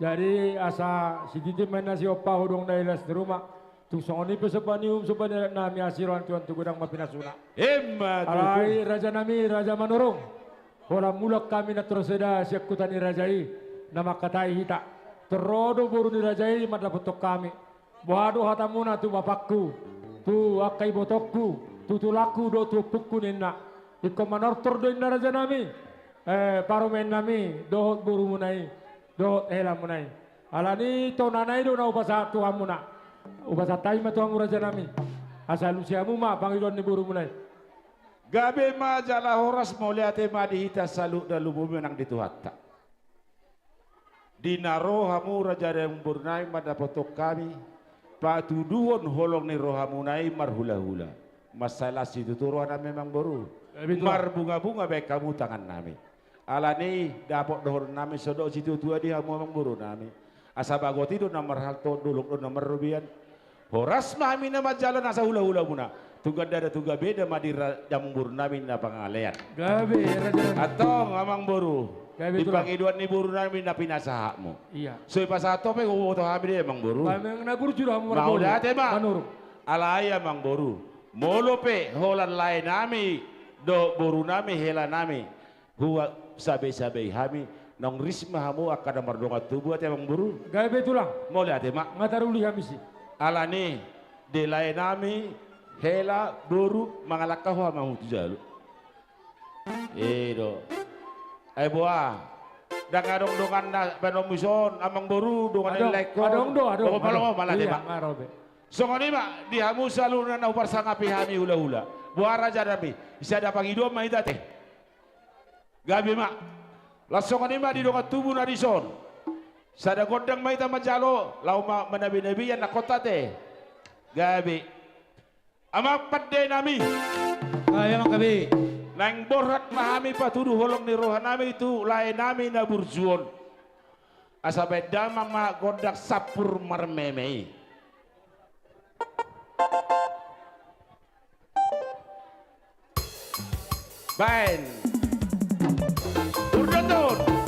Jadi asa sititi ma inna siompa, hodong na di las ni ruma. Tung songon i pe somba ni uhum, somba ni adat nami, asi roha ni Tuhan tu godang ma pinasuna. Emma tutu. Alai, Rajanami, Raja Manurung, holan mulak hami na torus eda sian huta ni raja i, na mangkatai hita. Tung ro do boru ni raja i mandapothon hami. Boha do hatamuna tu bapakku, tu angka ibotongku, tu tulangku dohot tu ompungku, ninna. Ingkon manortor do, inna, Rajanami, eh, parumaennami dohot borumuna i, dohot helamuna i. Alani i, tonana i do na hupasahat tu hamuna. Hupasahat hami ma tu hamu, Rajanami, asa alusi hamu ma pangidoan ni borumuna i. Gabe ma jala horas, mauliate ma di hita saluhutna, lumobi ma nang di Tuhanta. Di na ro hamu, raja ni amangborunami, mandapothon hami, patuduhon holong ni rohamuna i marhulahula. Mansai las situtu rohanami, Amangboru. Eh, betul. Marbungabunga bahen hamu tangannami. Alani i, dapot dohononnami songon didok situatua di hamu, amangborunami. Asa bagot i do na marhalto, dolok do na marrobean. Horas ma hami na manjalo nasa hulahulamuna. Tung ganda da, tung gabe da ma di ra-, amangborunami na pangalean. Gabe, Raja. Antong, Amangboru. Gabe, Tulang. Di pangidoan ni borunami na pinasahatmu. Iya. So dipasahat ho pe, huboto hami do i, Amangboru. Ba, memang na burju do hamu marboru. Mauliate ma. Manurung. Alai, Amangboru, molo pe holan laenami dohot borunami, helanami, huasabesabei hami, naung ris ma hamu angka na mardongan tubu ate, Amangboru. Gabe, Tulang. Mauliate ma. Nga taruli hami disi. Alani i, di laenami, hela, boru, mangalangka ho ma hamu tu jolo. I do. Ai boha? Ndang adong donganna bahenonmu dison, Amangboru, dongan ni laengkon? Adong, adong do, adong. Adong. Mauliate ma. Iya, nga ro be. Songon i ma di hamu saluhutna na huparsangapi hami hulahula. Boha, rajanami, sada pangidoan ma hita ate. Gabe ma. Laos songon i ma di dongan tubu na dison. Sada gondang ma hita manjalo, laho ma-, manabinabingi anakkonta ate. Gabe. Amang pandenami. Gabe, Amang, gabe. Naeng borhat ma hami patudu holong ni rohanami tu laenami na burju on. Asa bahen damang ma gondang sampur marmeme i. Baen. Urdotun.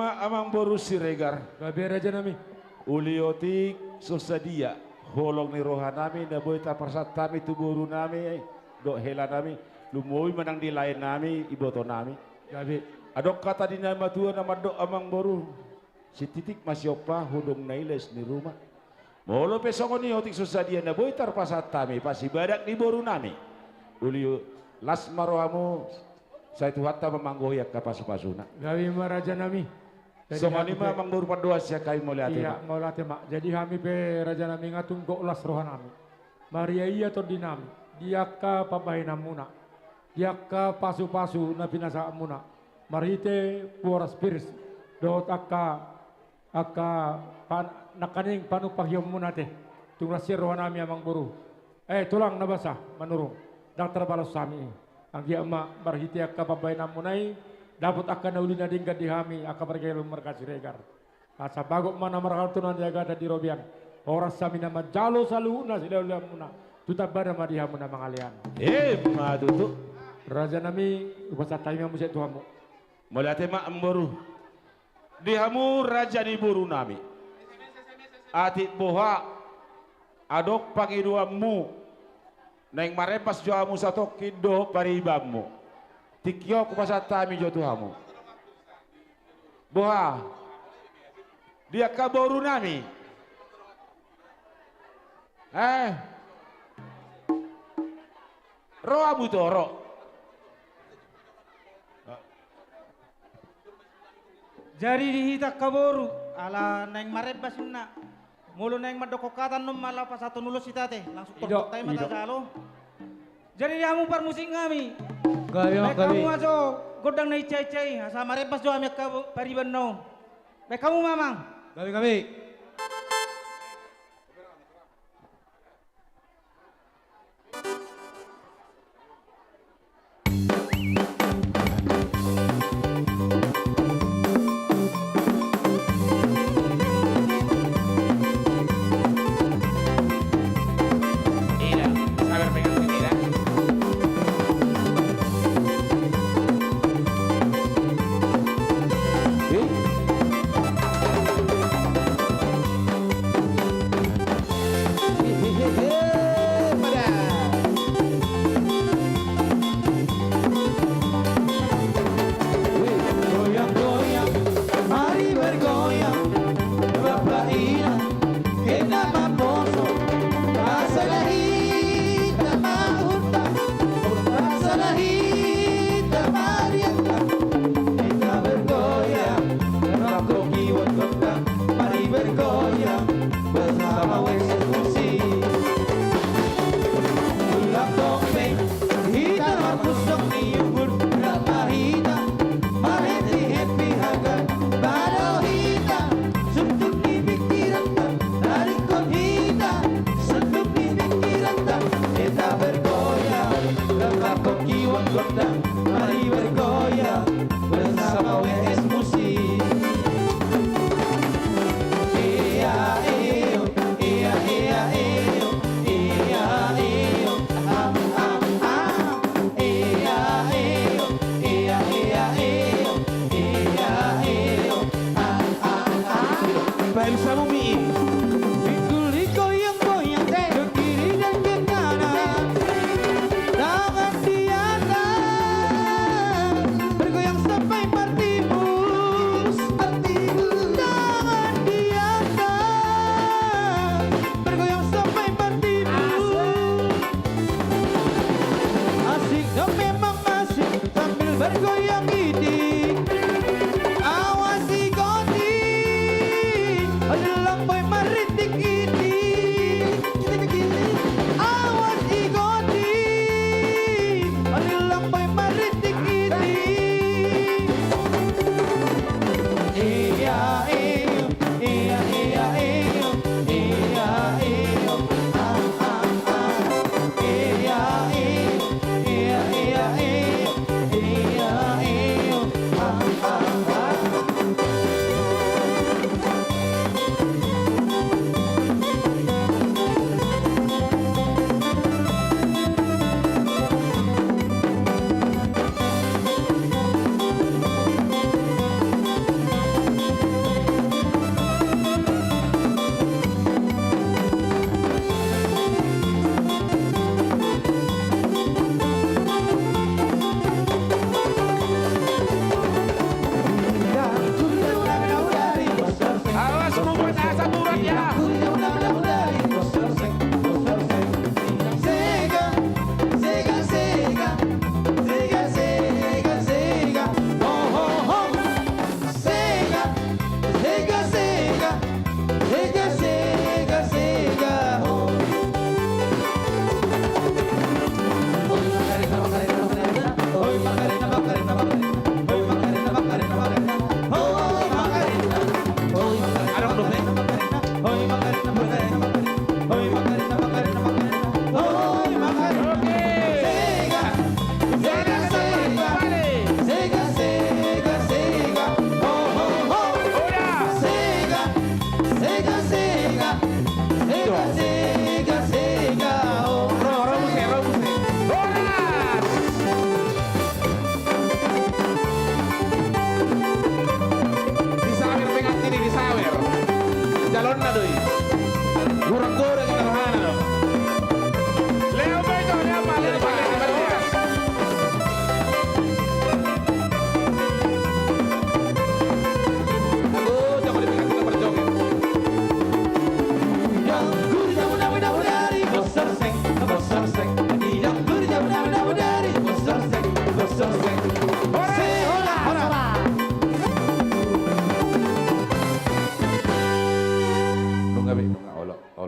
Amangboru Siregar. Gabe, rajanami. Uli otik so sadia holong ni rohanami na boi tarpasahat hami tu borunami dohot helanami, lumobi ma nang di laenami, ibotonami. Gabe. Adong hata ni na matua na mandok, amangboru: Sititik ma siompa, hudong na iles ni ruma. Molo pe songon i otik so sadia na boi tarpasahat hami pasibadak ni borunami, uli las ma rohamu, sai Tuhanta ma manggohi angka pasupasuna. Gabe ma, rajanami. Jadi songon i hami ma pe, amangboru, pandohan sian hami, mauliate ma. Iya, mauliate ma. Jadi hami pe, rajanami, nga tung gok las rohanami, mariaia tondinami di angka pambahenanmuna, di angka pasupasu na pinasahatmuna marhite Poraspiris dohot angka, angka pan-, nangkaning panumpahionmuna ate. Tung las sian rohanami, amangboru, eh, tulang na basa Manurung, ndang tarbalos hami i. Anggiat ma marhite angka pambahenanmuna i dapot angka na uli na denggan di hami angka pargellengon marga Siregar. Asa bagot ma na marhalto na niagatan di robean, horas hami na manjalo saluhutna silehonlehonmuna, tu tambana ma di hamu na mangalean. Emma tutu. Rajanami, hupasahat hami ma muse tu hamu. Mauliate ma, amangboru. Di hamu raja ni borunami, atik boha adong pangidoanmu, naeng marembas jo hamu satongkin dohot paribanmu. Tingki on hupasahat hami jo tu hamu. Boha di angka borunami? Eh, ro hamu, ro. Jadi di hita angka boru, ala naeng marembas inna. Molo naeng mandokkon hata annon ma laho pasahathon ulos hita ate, langsung tortor hita i ma tajalo. Jadi di hamu parmusiknami, baen hamu ma jo gondang na ica-ica i, asa marembas jo hami angka bo-, paribanna on. Baen hamu ma, amang. Gabe, gabe. Goyang-goyang, mari bergoyang, Bapak Ina, kita maposo, pasalah hita mahutang, pasalah hita mariatta, kita bergoyang, rap kopi buat kota. Mari bergoyang bersama W S Musik. Ulang topeng, hita marpusok ni umbur, rap ma hita marhappy-happy haga. Balo hita, suntuk ni pingkiranta, taringkot hita, suntuk ni pingkiranta. Hita bergoyang, rap kopi buat kota. Mari bergoyang bersama W S Musik. Ia, io, ia, ia, io, ia, io, am, am, am. Ia, io, ia, ia, io, ia, io, am, am, am. Baen hamu mi i. Pinggul i goyang-goyang, ke kiri dan ke kanan. Tangan di atas, bergoyang sampai martimus. Tangan di atas, bergoyang sampai martimus. Asik dong, memang asik. Sambil bergoyang, iti. Awas, i goti, olo lang boi marintik, iti. Awas, i goti, olo lang boi marintik, iti. Ia, io, ia, ia, io, ia, io, ah, ah, ah. Ia, io, ia, ia, io, ia, io, ah, ah, ah.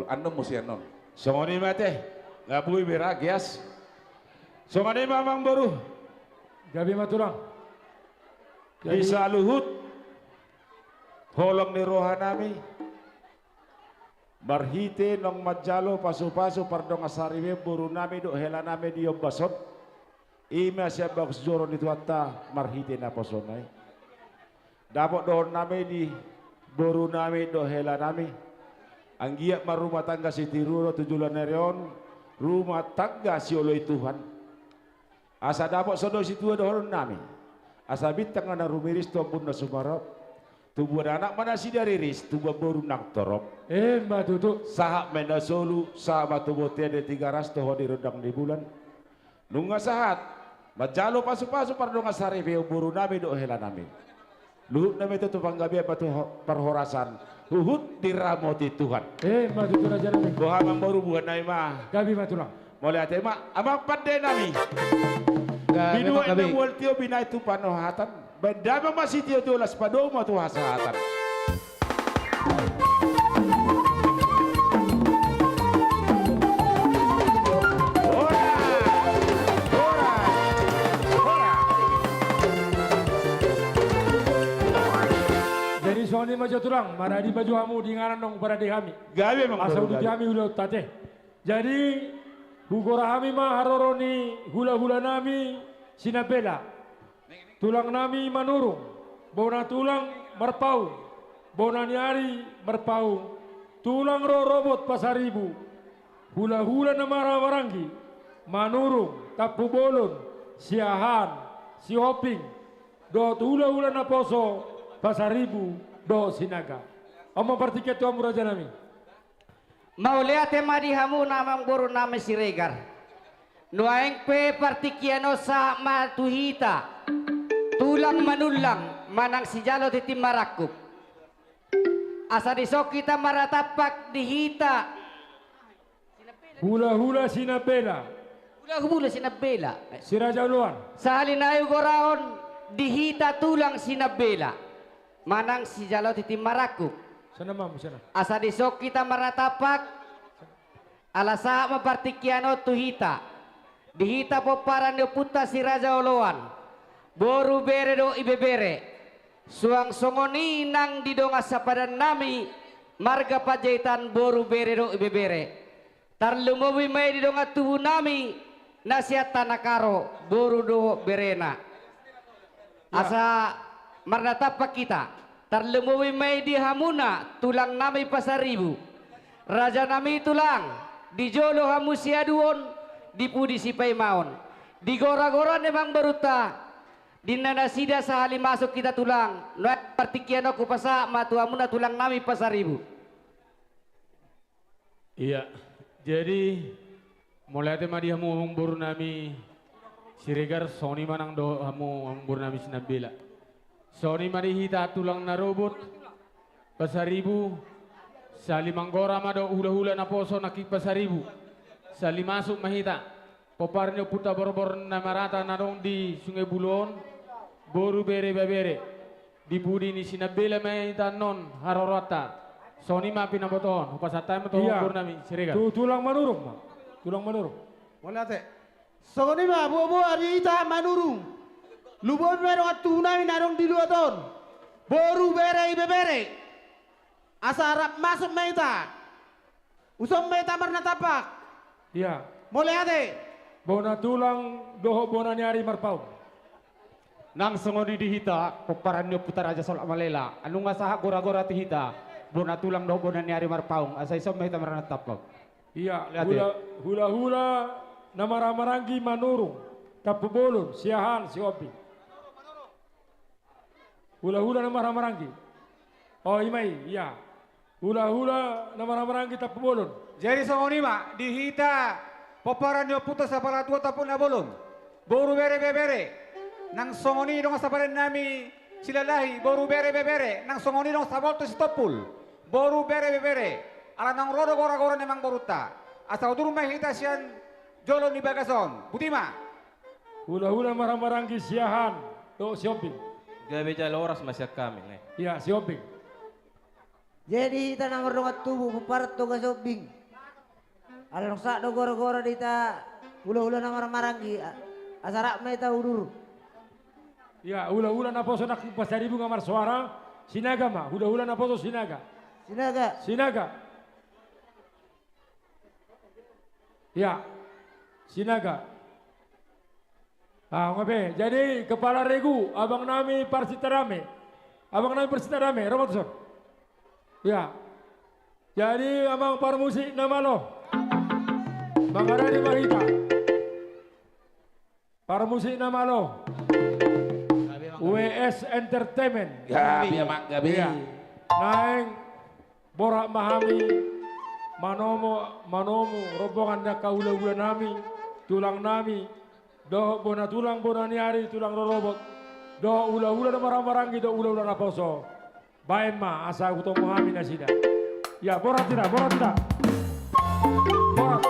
Annon muse annon. Songon i ma ate. Nga boi bera geas. Songon i ma amang boru. Gabe ma tulang. Jadi di saluhut holong ni rohanami, marhite naung manjalo pasupasu pardongan saripeon borunami dohot helanami di ombas on, i ma sian bagas joro ni Tuhanta marhite naposona i. Dapot dohononnami di borunami dohot helanami, anggiat ma rumah tangga sitiruon tu joloan ni ari on, rumah tangga sioloi Tuhan. Asa dapot songon dok situa dohononnami, asa bintang na rumiris tu ombun na sumarop, tubuan anak ma nasida riris, tubuan boru nang torop. Emma tutu. Sahat ma i na solu, sahat ma tu bontean di Tigaras, toho di rondang ni bulan. Nunga sahat manjalo pasupasu pardongan saripeon borunami dohot helanami. Luhutna ma i tu panggabean, tu ho-, parhorasan, huhut diramoti Tuhan. Emma tutu rajanami. Boha amang boru, boha nai ma? Gabe ma tulang. Mauliate ma amang pandenami. Gabe ma, gabe. Binuat na mual tio binahen tu panohatan. Baen damang ma sitio tu las, padomu ma tu hasahatan. Horas! Horas! Horas! Jadi songon i ma jo tulang, maradi ma jo hamu di inganan naung parade hami. Gabe amang boru, gabe. Asa uduti hami ulaonta ate. Jadi hugora hami ma haroro ni hulahulanami Sinambela. Tulangnami Manurung, bona tulang Marpaung, bona ni ari Marpaung, tulang rorobot Pasaribu, hulahula na marhahamaranggi, Manurung, Tampubolon, Siahaan, Sihombing, dohot hulahula naposo Pasaribu dohot Sinaga. On ma partingkian tu hamu rajanami. Mauliate ma di hamu amang borunami Siregar. Nuaeng pe partingkian on sahat ma tu hita tulang Manullang manang sijalo tintin marangkup. Asa dison hita marnatampak di hita hulahula Sinambela. Hulahula Sinambela. Si Raja Oloan. Sahali nai hugorahon di hita tulang Sinambela manang sijalo tintin marangkup. Sana ma, sana. Asa dison hita marnatampak, ala sahat ma partingkian on tu hita, di hita pomparan ni ompunta si Raja Oloan, boru, bere dohot ibebere. Suang songon i nang di dongan sapadannami marga Panjaitan, boru, bere dohot ibebere. Tarlumobi ma i di dongan tubunami na sian Tanah Karo, boru dohot berena. Ya. Asa marnatampak hita, tarlumobi ma i di hamuna tulangnami Pasaribu, rajanami tulang, di jolo hamu siaduon, di pudi sipaimaon, di goragora ni amang borunta, di na nasida sahali masuk hita tulang. Nuaeng partingkian on hupasahat ma tu hamuna tulangnami Pasaribu. Iya, jadi mauliate ma di hamu amang borunami Siregar, songon i ma nang dohot hamu amang borunami Sinambela. Songon i ma di hita tulang na robot Pasaribu, sahali manggora ma dohot hulahula naposo nangkin Pasaribu. Sahali masuk ma hita pomparan ni ompunta Borbor na marata na adong di Sungai Bulo on, boru, bere, ibebere. Di pudi ni Sinambela ma hita annon haroroanta. Songon i ma pinabotohon, hupasahat hami ma tu amang borunami Siregar. Iya. Tu tulang Manurung ma. Tulang Manurung. Mauliate. Songon i ma, boaboa di hita Manurung. Lumobi ma i dongan tubunami na adong di luat on. Boru, bere, ibebere. Asa rap masuk ma hita. Dison ma hita marnatampak. Iya. Mauliate. Bona tulang dohot bona ni ari Marpaung. Nang songon i di hita pomparan ni ompunta Raja Solok Malela, nunga sahat goragora tu hita, bona tulang dohot bona ni ari Marpaung, asa dison ma hita marnatampak. Iya. Mauliate. Hula, hulahula na marhahamaranggi Manurung, Tampubolon, Siahaan, Sihombing. Hulahula na marhahamaranggi. O, i ma i, iya. Hulahula na marhahamaranggi Tampubolon. Jadi songon i ma di hita pomparan ni ompunta Sapala Tua Tampubolon, boru, bere, ibebere. Nang songon i dongan sapadannami Silalahi, boru, bere, ibebere. Nang songon i dongan sabolon Sitompul, boru, bere, ibebere. Ala naung ro do goragora ni amang borunta, asa udur ma hita sian jolo ni bagas on. Boti ma. Hulahula na marhahamaranggi Siahaan dohot Sihombing. Gabe jala horas ma sian hami, ne. Iya, Sihombing. Jadi hita na mardongan tubu pomparan Toga Sihombing, Ala nunga sahat do gora-gora di hita hulahula na marhahamaranggi, a-, asa rap ma hita udur. Ia, hulahula naposo nang Pasaribu nga marsoara, Sinaga ma, hulahula naposo Sinaga. Sinaga. Sinaga. Ia, Sinaga. Ah, nga be. Jadi, kepala regu, abang nami Parsinta Dame. Abang nami Parsinta Dame, ro ma tuson. Ia. Jadi, amang parmusik na malo. Mangaradi ma hita. Parmusik na malo. Gabe, amang, gabe. W S Entertainment. Gabe, amang, gabe. Ia. Naeng borat ma hami manomu, manomu rombongan ni angka hulahula nami, tulang nami, dohot bona tulang bona ni ari, tulang rorobot, dohot hulahula na marhahamaranggi, dohot hulahula naposo. Baen ma asa hutomu hami nasida. Ia, borat hita, borat hita. Borat.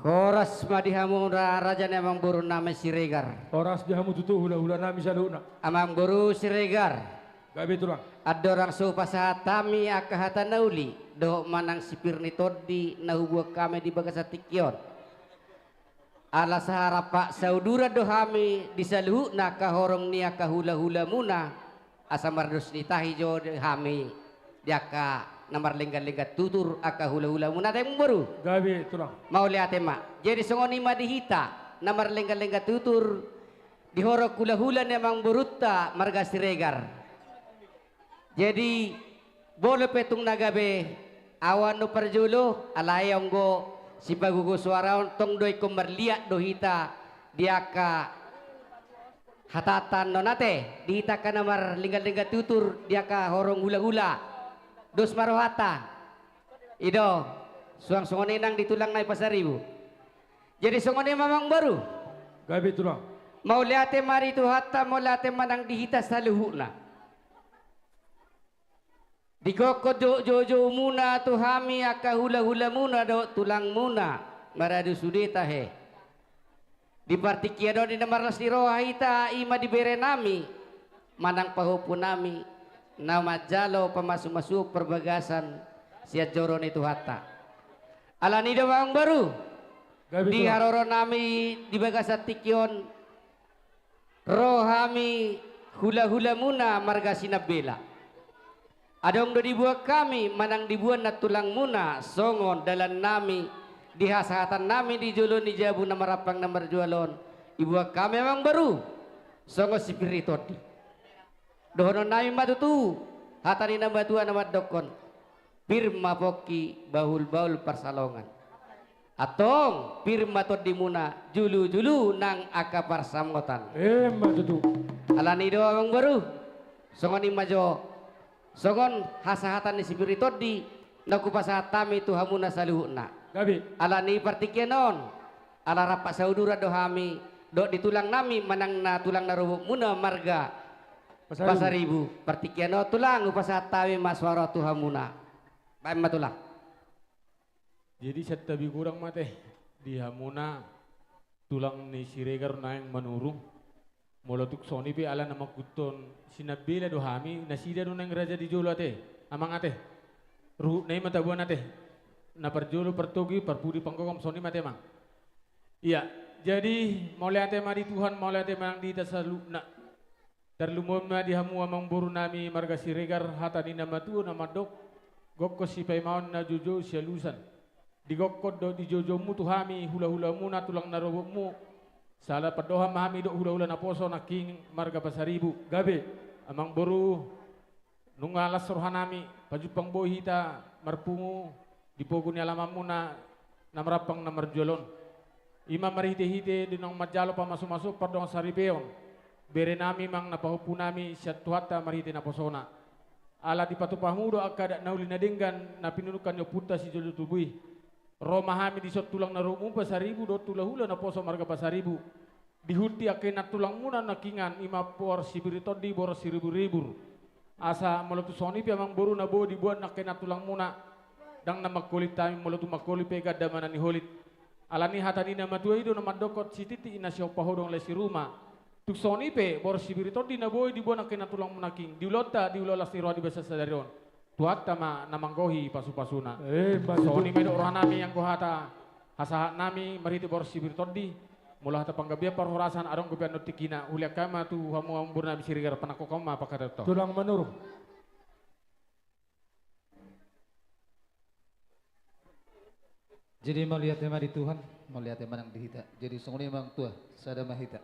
Horas ma di hamu ra-, raja ni amangboru nami Siregar. Horas di hamu tutu hulahula nami saluhutna. Amangboru Siregar. Gabe tulang. Andorang so hupasahat hami angka hata na uli dohot manang sipir ni tondi na hubuat hami di bagasan tingki on. Ala saharap sauduran do hami di saluhutna angka horong ni angka hulahulamuna, asa mardos ni tahi jo hami di angka na marlenggallengga tutur angka hulahulamuna, ate amangboru. Gabe tulang. Mauliate ma. Jadi songon i ma di hita na marlenggallengga tutur di horong hulahula ni amangborunta marga Siregar. Jadi, molo pe tung na gabe ahu annon parjolo, alai anggo sipagogo soara on, tong do ingkon marliat do hita di angka hatanta annon, ate, di hita angka na marlenggallengga tutur di angka horong hulahula. Dos ma rohanta. I do, suang songon i nang di tulang nai Pasaribu. Jadi songon i ma amangboru. Gabe tulang. Mauliate ma di Tuhanta, mauliate ma nang di hita saluhutna. Digokkon jo-, joujoumuna tu hami angka hulahulamuna dohot tulangmuna, maradu sude tahe. Di partingkian on di na marlas ni roha hita, i ma di berenami manang pahompunami na manjalo pamasumasuon parbagasan sian joro ni Tuhanta. Alani i do amangboru, gabe tulang, di haroronami di bagasan tingki on, ro hami hulahulamuna marga Sinambela. Adong do dibuat hami manang dibuat nantulangmuna songon dalannami di hasahatannami di jolo ni jabu na marampang na marjual on. Dibuat hami amangboru songon sipir ni tondi. Dohononnami ma tutu hata ni na matua na mandokkon: Pir ma pongki, bahulbahul pansalongan. Antong pir ma tondimuna, julujulu nang angka pansamotan. Emma tutu. Alani i do amangboru, songon i ma jo, songon hasahatan ni sipir ni tondi na hupasahat hami tu hamuna saluhutna. Gabe. Alani i partingkian on, ala rap sauduran do hami dohot di tulangnami manang na tulang na robotmuna marga Pasaribu. Pasaribu. Partingkian on tulang, hupasahat hami ma soara tu hamuna. Baen ma tulang. Jadi santabi godang ma ate di hamuna tulang ni Siregar naeng Manurung. Molo tung songon i pe ala na mangkuthon Sinambela do hami, nasida do naeng raja di jolo ate. Amang ate. Ruhutna i ma taboan ate. Na parjolo partogi, parpudi, panggogom, songon i ma ate amang. Ia, jadi mauliate ma di Tuhan, mauliate ma nang di hita saluhutna. Tarlumobi ma di hamu amangborunami marga Siregar, hata ni na matua na mandok: Gokkon sipaimaon na joujou sialusan. Digokkon do dijoujoumu tu hami hulahulamuna tulang na robotmu. Sala pandohan ma hami dohot hulahula naposo nangkin marga Pasaribu. Gabe. Amangboru, nunga las rohanami, pajumpang boi hita marpungu di pogu ni alamanmuna na marampang na marjual on. I ma marhitehite di naung manjalo pamasumasuon pardongan saripeon berenami manang na pahompunami sian Tuhanta marhite naposona. Ala dipatupa hamu do angka adat na uli na denggan na pinunungkan ni ompunta sijolo tubu i. Ro ma hami dison tulang na robotmu Pasaribu dohot hulahula naposo marga Pasaribu. Dihunti angka inantulangmuna nangkiningan, i ma boras sipir ni tondi, boras siriburribur. Asa molo tung songon i pe amangboru na boi dibuat angka inantulangmuna, ndang na mangkolit hami, molo tung mangkolit pe gandamana ni holit. Alani hata ni na matua i do na mandokkon: Sititi ina siompa, hodong lae siruma. Tung songon i pe boras sipir ni tondi na boi dibuat angka inantulangmuna nangkin, di ulaonta, di ulaon las ni roha di bagasan sadari on, Tuhanta ma na manggohi pasupasuna. Emma tutu. Songon i ma didok rohanami anggo hata hasahatnami marhite boras sipir ni tondi. Molo hata panggabean parhorasan adong dope annon tingkina, hulehon hami ma tu hamu amangborunami Siregar, panangkok hamu ma pangkataion. Tulang Manurung. Jadi mauliate ma di Tuhan, mauliate ma nang di hita. Jadi songon i ma amang tua, sada ma hita.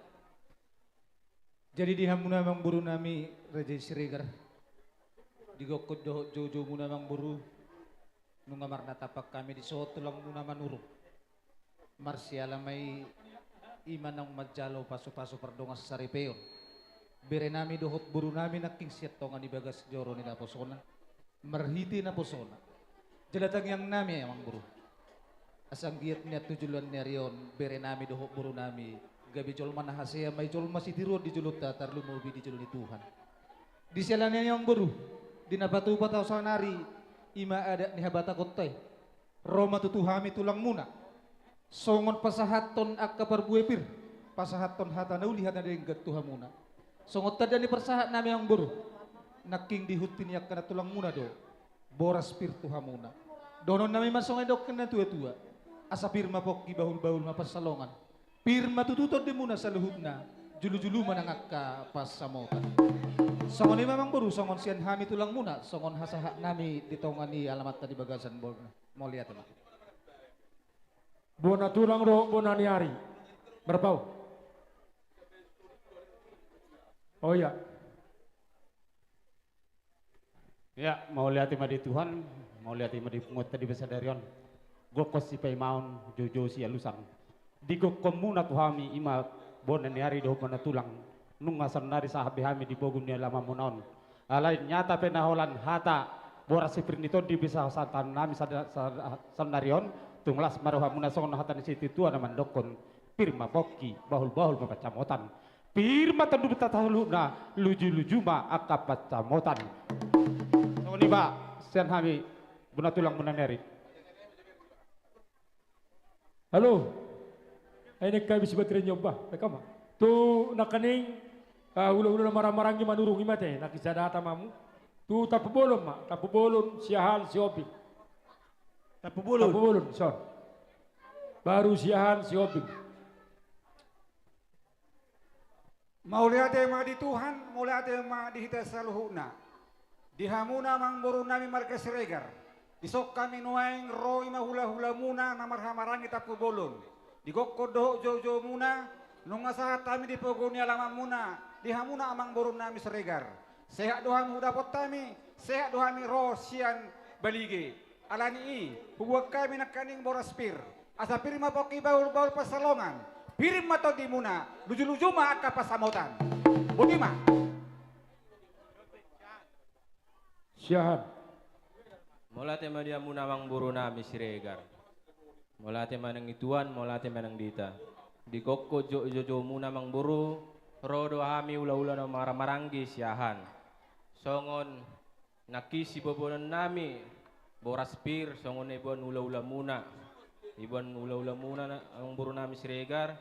Jadi di hamuna amangborunami raja i Siregar, digokkon dohot joujoumuna amangboru, nunga marnatampak hami dison tulangmuna Manurung. Marsiala ma i, i ma naung manjalo pasupasu pardongan saripeon berenami dohot borunami nangkin sian tonga ni bagas joro ni naposona. Marhite naposona jala tangiangnami amangboru, asa anggiat nian tu joloan ni ari on berenami dohot borunami gabe jolma na hasea ma i, jolma sitiruon di jolonta tarlumobi di jolo ni Tuhan. Di siala ni i amangboru, di na patupa taon saonari, i ma adat ni habatahonta i, ro ma tutu hami tulangmuna Songon pasahathon angka parbue pir, pasahathon hata na uli, hata na denggan tu hamuna. Songon tanda ni parsahat nami, amang boru, nangkin dihut ni angka na tulangmuna do boras pir tu hamuna. Dohonon nami ma songon didok ni na tua-tua: Asa pir ma pongki, bahul-bahul ma pansalongan. Pir ma tutu tondimuna saluhutna, julu-julu ma nang angka pansamotan. Songon i ma, amang boru, songon sian hami tulangmuna, songon hasahat nami di tonga ni alamanta di bagasan bolna. Mauliate ma. Bona tulang dohot bona ni ari. Marpau. Oh iya. Ya, mauliate ma di Tuhan, mauliate ma di punguanta di bagasan sadari on. Gokhon sipaimaon, joujou sialusan. Digokkonmuna tu hami, i ma bona ni ari dohot bona tulang, nunga saonnari sahat be hami di pogu ni alamanmuna on. Alai nyata pe na holan hata boras pir ni tondi be sahat tu hami sada-, sada-, saonnari on, tung las ma rohamuna songon hata ni situa-tua na mandokkon: Pir ma pongki, bahul-bahul ma pansamotan. Pir ma tondimuna saluhutna, luju-luju ma angka pansamotan. Songon i ma sian hami, bona tulang, bona ni ari. Halo. Ai nangkin habis baterai ni on, bah, rekam ma. Tu nangkaning, ah, hula-hula na marhahamaranggi manurung i ma ate, nangkin sada hata ma hamu. Tu Tampubolon ma, Tampubolon, Siahaan, Sihombing. Tampubolon. Tampubolon, son. Baru Siahaan, Sihombing. Mauliate ma di Tuhan, mauliate ma di hita saluhutna. Di hamuna, amang boru nami marga Siregar, dison hami nuaeng ro, i ma hula-hulamuna na marhahamaranggi Tampubolon. Digokhon dohot jou-joumuna, nunga sahat hami di pogu ni alamanmuna, di hamuna, amang boru nami Siregar. Sehat do hami hudapot hami, sehat do hami ro sian balige. Alani i, hubuat hami nangkaning boras pir. Asa pir ma pongki, bahul-bahul pansalongan. Pir ma tondimuna, luju-luju ma angka pansamotan. Boti ma. Siahaan. Mauliate ma di hamuna, amang boru nami Siregar. Mauliate ma nang di Tuhan, mauliate ma nang di hita. Digokhon jou-, jou-joumuna, amang boru, ro do hami hula-hula na marhahamaranggi Siahaan. Songon nangkin siboanon nami boras pir, songon na iboan hula-hulamuna. Iboan hula-hulamuna na, amang boru nami Siregar.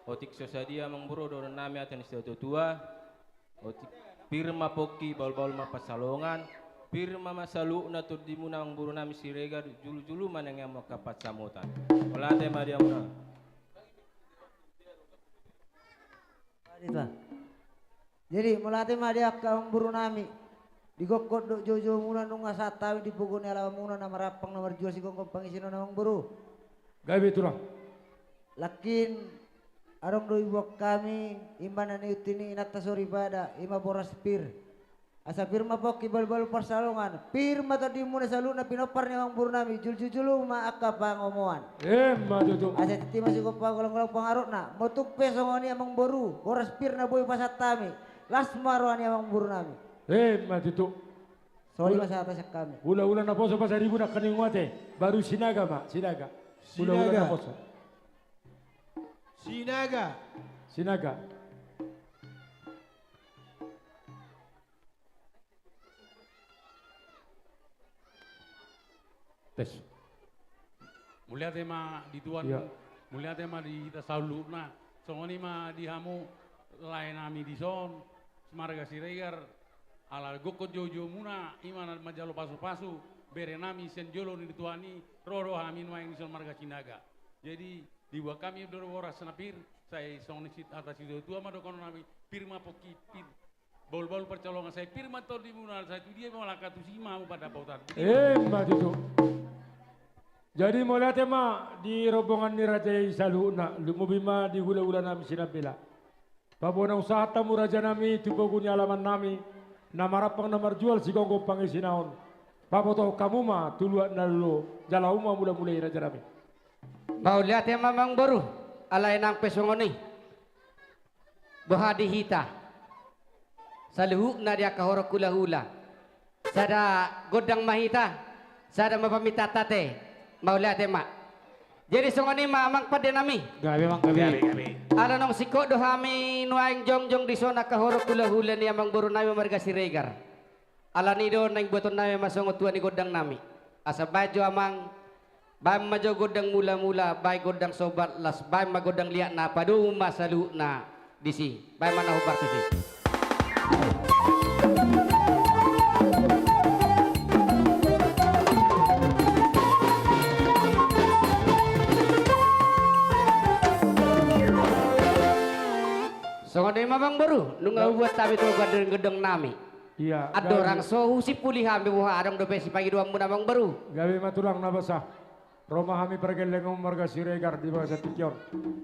Otik so sadia, amang boru, dohonon nami hata ni situa-tua. Otik, pir ma pongki, bahul-bahul ma pansalongan. Pir ma, ma saluhutna tondimuna, amang boru nami Siregar, julu-julu ma nang angka pansamotan. Mauliate ma di hamuna. Adita. Jadi, mauliate ma di angka amang boru nami. Digokhon dohot jou-joumuna, nunga sahat hami di pogu ni alamanmuna na marampang na marjual, sigomgom pangisina, amang boru. Gabe, tulang. Nangkin adong do dibuat hami, i ma na niuti ni inanta soripada, i ma boras pir. Asa pir ma pongki, bahul-bahul pansalongan. Pir ma tondimuna saluhutna, pinompar ni amang boru nami, julu-julu ma angka pangomoan. Emma tutu. Asa titi ma sigompa, golang-golang pangarahutna. Molo tung pe songon i, amang boru, boras pir na boi pasahat hami, las ma roha ni amang boru nami. Emma tutu. Songon i ma sahat sian hami. Hula-hula naposo Pasaribu nangkaning, mauliate. Baru Sinaga ma, Sinaga. Hula-hula naposo. Sinaga. Sinaga. Tes. Mauliate ma di Tuhan, iya. Mauliate ma di hita saluhutna. Songon i ma di hamu lae nami dison, marga Siregar, ala gokhon jou-joumuna, i ma na manjalo pasu-pasu bere nami sian jolo ni tuani, ro do hami nuaeng dison marga Sinaga. Jadi, dibuat hami do boras na pir, sai songon ni sit-, hata situa-tua ma dohonon nami, pir ma pongki, pir. Bahul-bahul pansalongan, sai pir ma tondimuna, sai tu dia ma langka, tusi ma hamu pandapotan. Emma tutu. Jadi mauliate ma di rombongan ni raja i saluhutna, lumobi ma di hula-hula nami Sinambela. Paboa naung sahat hamu, raja nami, tu pogu ni alaman nami, na marampang na marjual, sigomgom pangisina on. Pabotohon hamu ma tu luat na lolo, jala hamu ma mula-mula i, raja nami. Mauliate ma, amang boru, alai nang pe songon i. Boha di hita saluhutna di angka horong hula-hula. Sada gondang ma hita, sada ma pamintanta ate. Mauliate ma. Jadi songon i ma, amang pande nami. Gabe, amang, gabe. Gabe, gabe. Ala naung singkop do hami nuaeng jongjong dison angka horong hula-hula ni amang boru nami marga Siregar. Alani do naeng buaton nami ma songon tua ni gondang nami. Asa baen jo, amang, Baen ma jo gondang mula-mula, baen gondang sobat las, baen ma gondang liat na padomu ma saluhutna disi. Baen ma na hombar tusi. Songon i ma amangboru, nunga hubuat hami tu gondang-gondang nami. Ia, andorang gabe. So husimpuli hami boha adong dope sipangidoan muna amangboru. Gabe ma tulang na basa. Ro ma hami pargellengon marga Siregar di bagasan tingki on.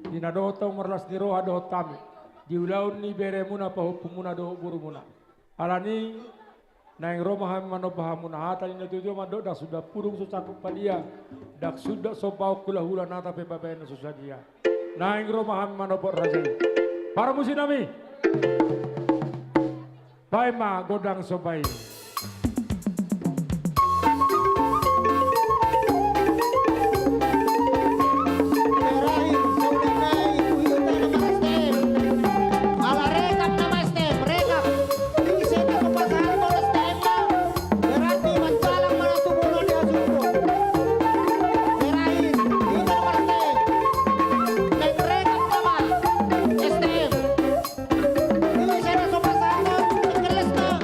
Di na dohot hamu marlas ni roha dohot hami. Di ulaon ni beremuna pahompu muna dohot boru muna. Alani naeng ro ma hami manomba hamuna hata ni na tutu mandok ndang suda pudung so sangkup padia. Ndang suda so baok hula-hula nata pe babaen na so sadia. Naeng ro ma hami manomba raja i. Parmusi nami. Baen ma gondang somba i. Terakhir, saudara itu, itu nama S T M. Ala rekap nama S T M, rekap. Ise na so pasahat nama S T M na. Berarti mancalang mana tubuh lo dia suruh. Terakhir, itu nama S T M. Naeng rekap nama S T M. Ise na so pasahat nama S T M.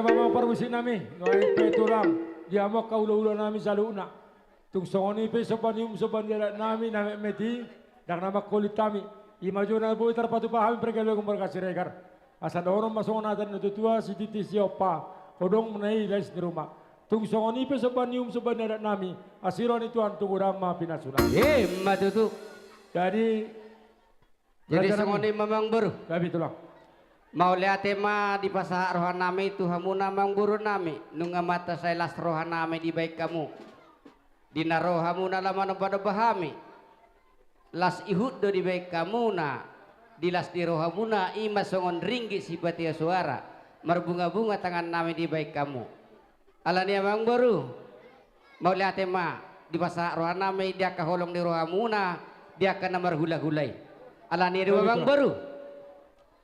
Amang parmusik nami, nuaeng pe tulang, di hamu angka hulahula nami saluhutna. Tung songon i pe somba ni uhum somba ni adat nami na metmet i, ndang na mangkolit hami. I ma jo na boi tarpatupa hami pargaluan marga Siregar. Asa dohonon ma songon hata ni natuatua, sititi siompa, hodong ma na i lais ni ruma. Tung songon i pe somba ni uhum somba ni adat nami, asi roha ni Tuhan tu godang ma pinasuna. Emma tutu. Jadi, Jadi raja nami, songon i ma amang boru. Gabe tulang. Mauliate ma dipasahat roha nami tu hamuna amang boru nami, nunga mata sai las roha nami dibaen hamu. Di na ro hamuna laho manomba-nomba hami, las ihut do dibaen hamuna, di las ni rohamuna i ma songon ringgit sipatio soara, marbunga-bunga tangan nami dibaen hamu. Alani i amang boru, mauliate ma dipasahat roha nami di angka holong ni rohamuna, di angka na marhula-hula i. Alani i do amang boru.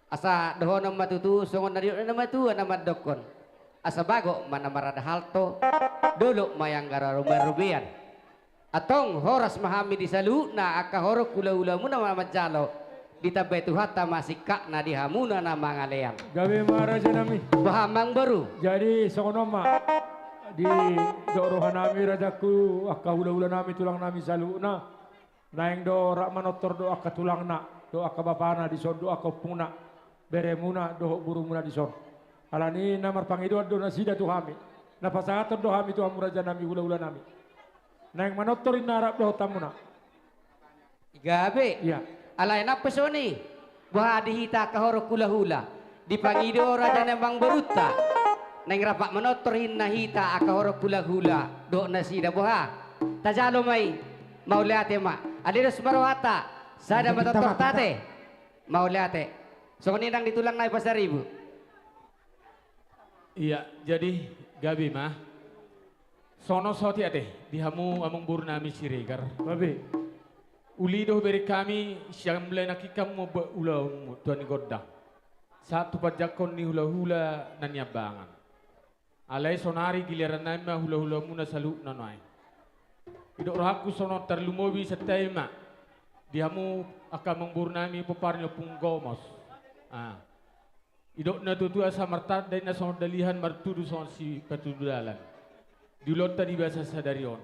Asa dohonon ma tutu songon na nidok ni na matua na mandokkon. Asa bagot ma na marada halto, dolok ma i anggo na marrobean. Antong horas ma hami di saluhutna angka horong hula-hulamuna na manjalo, ditambai Tuhanta ma singkatna di hamuna na mangalean. Gabe ma raja nami. Boha amang boru. Jadi songon on ma didok roha nami rajaku, angka hula-hula nami, tulang nami saluhutna. Naeng do rap manortor do angka tulangna, do angka bapana dison, do angka ompungna, beremuna dohot borumuna dison. Alani i na marpangidoan do nasida tu hami, na pasahathon do hami tu hamu raja nami, hula-hula nami. Naeng manortor inna rap dohot hamuna. Gabe. Ia. Alai nang pe songon i. Boha di hita angka horong hula-hula, dipangido raja ni amang borunta. Naeng rap manortor inna hita angka horong hula-hula dohot nasida, boha? Tajalo ma i. Mauliate ma. Alai dos ma rohanta, sada ma tortorta ate. Mauliate. Songon i nang di tulang nai Pasaribu. Ia, jadi gabe ma. Songon saotik ate di hamu amang boru nami Siregar. Gabe. Uli do hubereng hami sian mulai nangkin hamu mambuat ulaonmu tu na gondang, sahat tu panjangkon ni hula-hula na niambangan. Alai sonari giliran nami ma hula-hulamuna saluhutna nuaeng. Didok rohangku songon tarlumobi santabi ma di hamu angka amang boru nami pomparan ni Ompung Gomos. Ah. Didok natuatua, asa martanda inna songon dalihan, martudu songon sipatudu dalan. Di ulaonta di bagasan sadari on,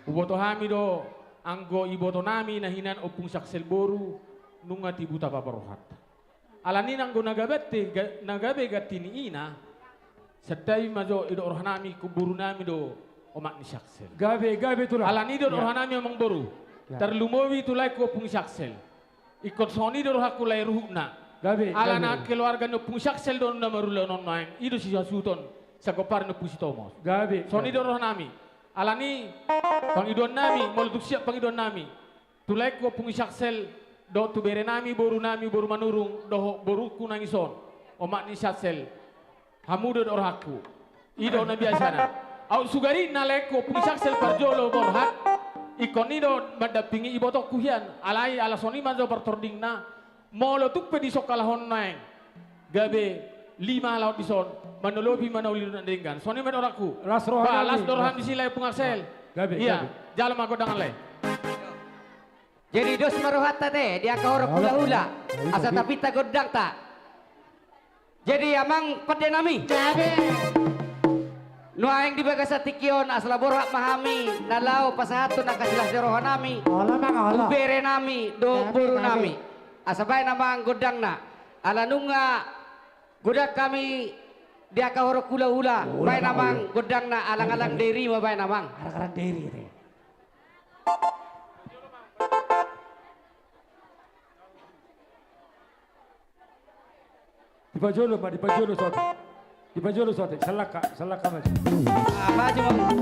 huboto hami do anggo iboto nami na hinan Ompung Saksel boru, nunga tibu tapa parrohanta. Alani i anggo na gabe ate, ga-, na gabe ganti ni ina, santabi ma jo, didok roha nami, ingkon boru nami do omak ni Saksel. Gabe, gabe tulang. Alani i didok roha nami amang boru. Ia. Tarlumobi tu laengku Ompung Saksel. Ingkon songon i do rohangku lae ruhutna. Gabe, gabe. Alana keluarga ni Ompung Saksel do na marulaon on nuaeng, i do sihasuhuton sagomparan ni Ompung Sitomos. Gabe, gabe. Songon i do roha nami. Alani i pangidoan nami, molo tung siap pangidoan nami, tu laengku Ompung Saksel, dohot tu bere nami, boru nami, boru Manurung, dohot borungku nangkin on, omak ni Saksel. Hamu do, didok rohangku. I do na biasana. Aut sugarinna laengku Ompung Saksel parjolo borhat, ingkon i do mandampingi ibotongku hian. Alai ala songon i ma jo partordingna, molo tung pe dison halak on nuaeng, gabe lima halak on dison, manolopi ma na uli na denggan. Songon i ma, didok rohangku. Las roha nami. Ba, las do roham disi lae Ompung Saksel. Gabe, gabe. Ia, jalo ma gondang lae. Jadi dos ma rohanta ate di angka horong hula-hula. Asa tapinta gondangta. Jadi amang pande nami. Nuaeng di bagasan tingki on asa laho borhat ma hami na laho pasahathon angka silas ni roha nami tu bere nami dohot boru nami. Asa baen amang gondangna. Ala nunga godang hami di angka horong hula-hula. Baen amang gondangna, alang-alang deri ma baen amang. Alang-alang deri ate. Dipajolo ma, dipajolo sotik. Dipajolo sotik, salangka, salangka maju. Ah, maju, maju.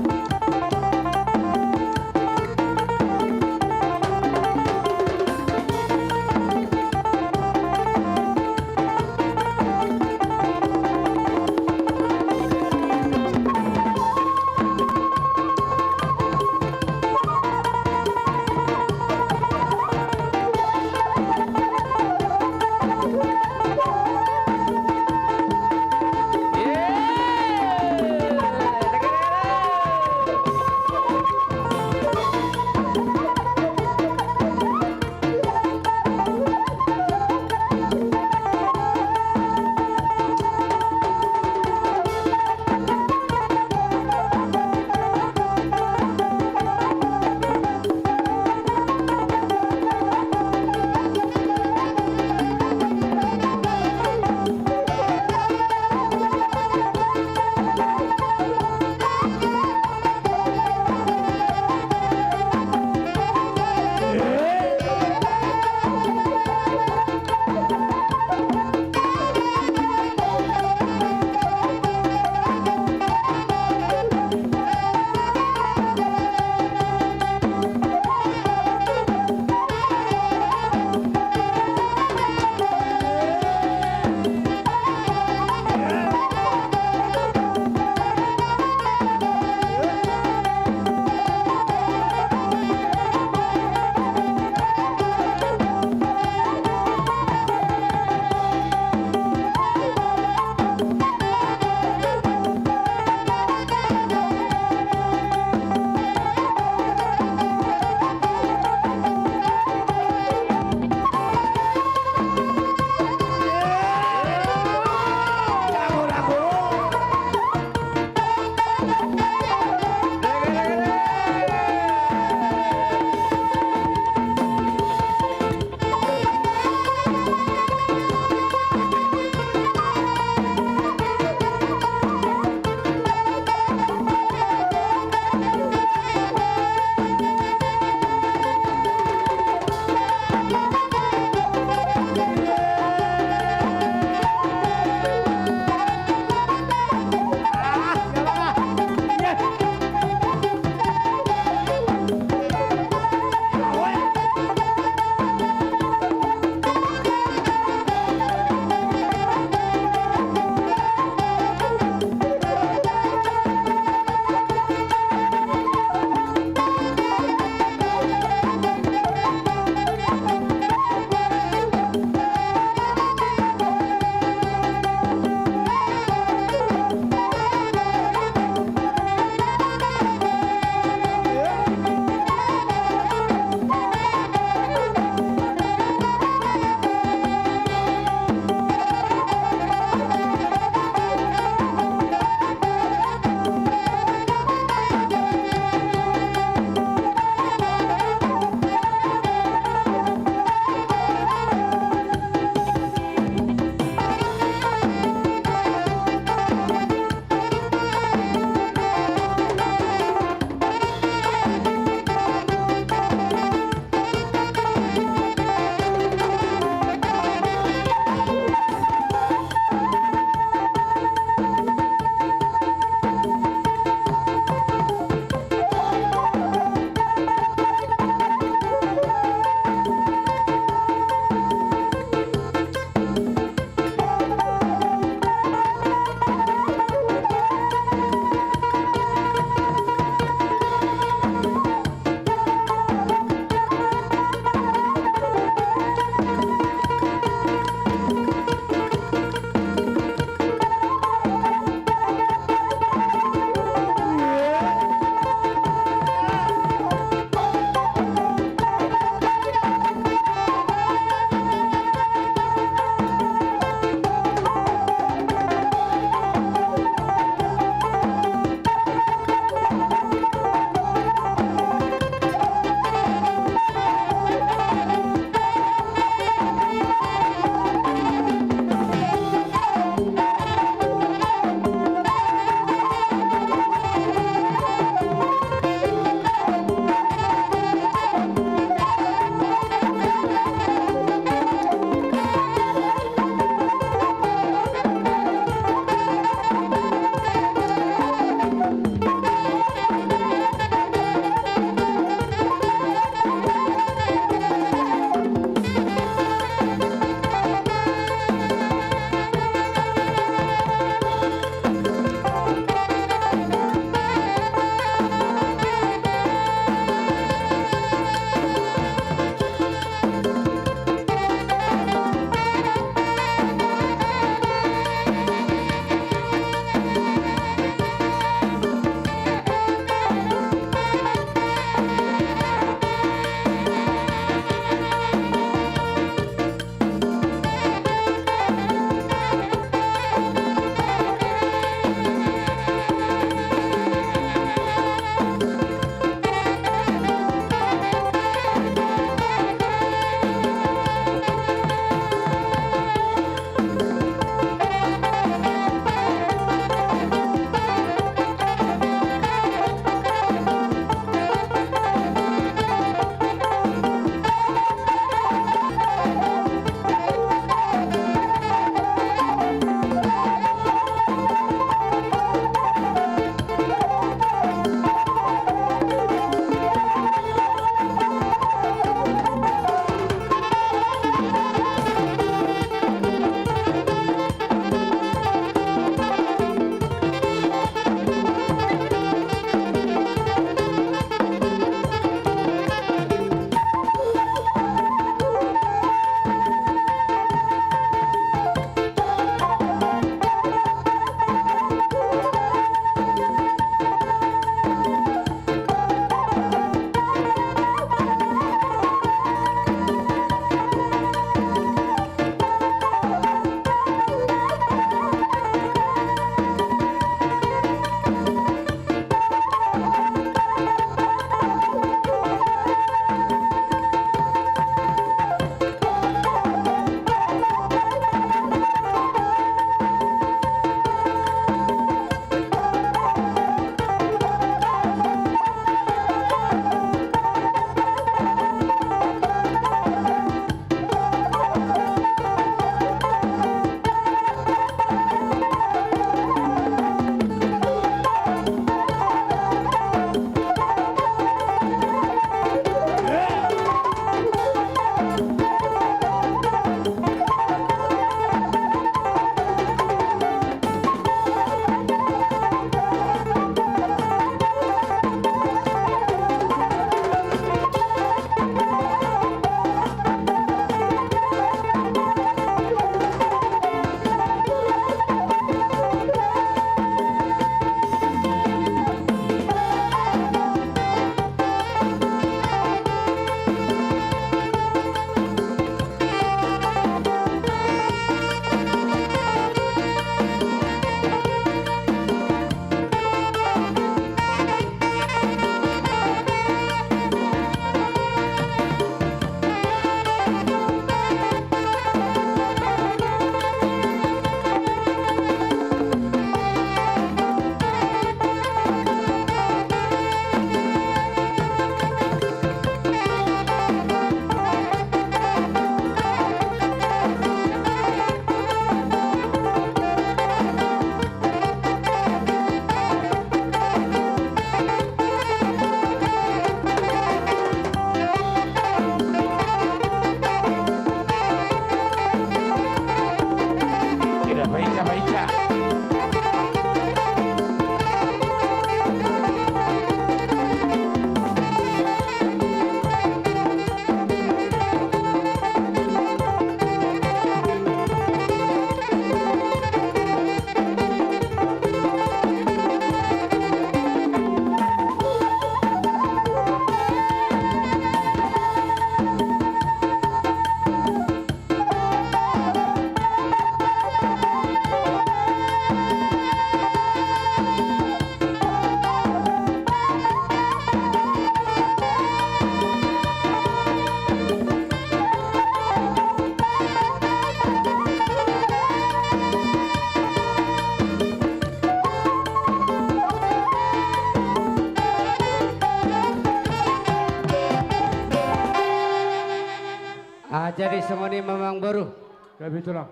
Ah, jadi songon i ma amangboru. Gabe tulang.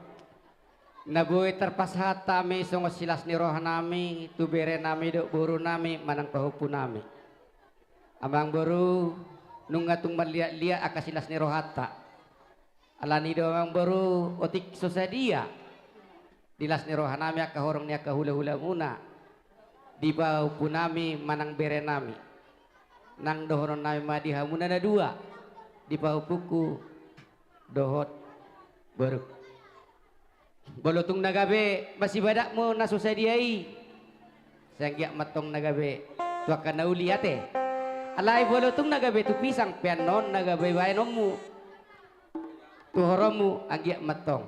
Na boi tarpasahat hami songon silas ni rohanami tu berenami dohot borunami manang pahompunami. Amangboru, nunga tung marliat-liat angka silas ni rohanta. Alani do amangboru, otik so sadia di las ni rohanami angka horong ni angka hulahulamuna di pahompunami manang berenami. Nang dohononnami ma di hamuna na dua, di pahompuku dohot boru. Molo tung na gabe masibadatmu na so sadia i, sai anggiat ma antong na gabe tu angka na uli ate. Alai molo tung na gabe tu pisang pe annon na gabe baenonmu tu horongmu, anggiat ma antong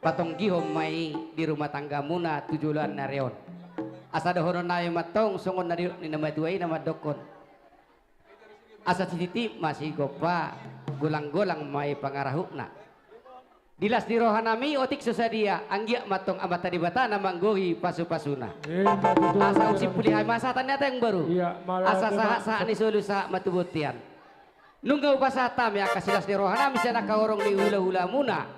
patonggihon ma i di rumah tanggamuna tu joloan ni ari on. Asa dohononnami ma antong songon na nidok ni na matua i na mandokkon: Asa sititi ma sigompa, golang-golang ma i pangarahutna. Di las ni rohanami otik so sadia, anggiat ma antong Amanta Debata na manggohi pasu-pasuna. Emma tutu. Asa usimpuli hami ma sahatan ni hata, amangboru. Iya, mauliate ma. Asa sahat-sahat ni solu sahat ma tu bontean. Nunga hupasahat hami angka silas ni rohanami sian angka horong ni hulahulamuna,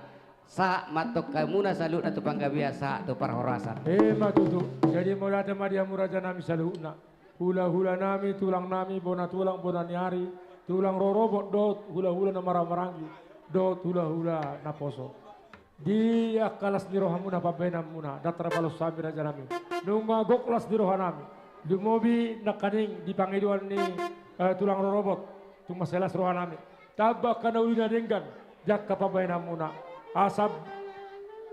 sahat ma antong hamuna saluhutna tu panggabean sahat tu parhorasan. Emma tutu. Jadi mauliate ma di hamu rajanami saluhutna. Hulahulanami, tulangnami, bona tulang, bona ni ari, tulang rorobot dohot hulahula na marhahamaranggi dohot hulahula naposo. Di angka las ni rohamuna, pambahenanmuna, ndang tarbalos hami rajanami. Nunga gok las ni rohanami. Lumobi nangkaning di pangidoan ni, eh, tulang rorobot, tung mansai las rohanami. Tamba angka na uli na denggan di angka pambahenanmuna. Asa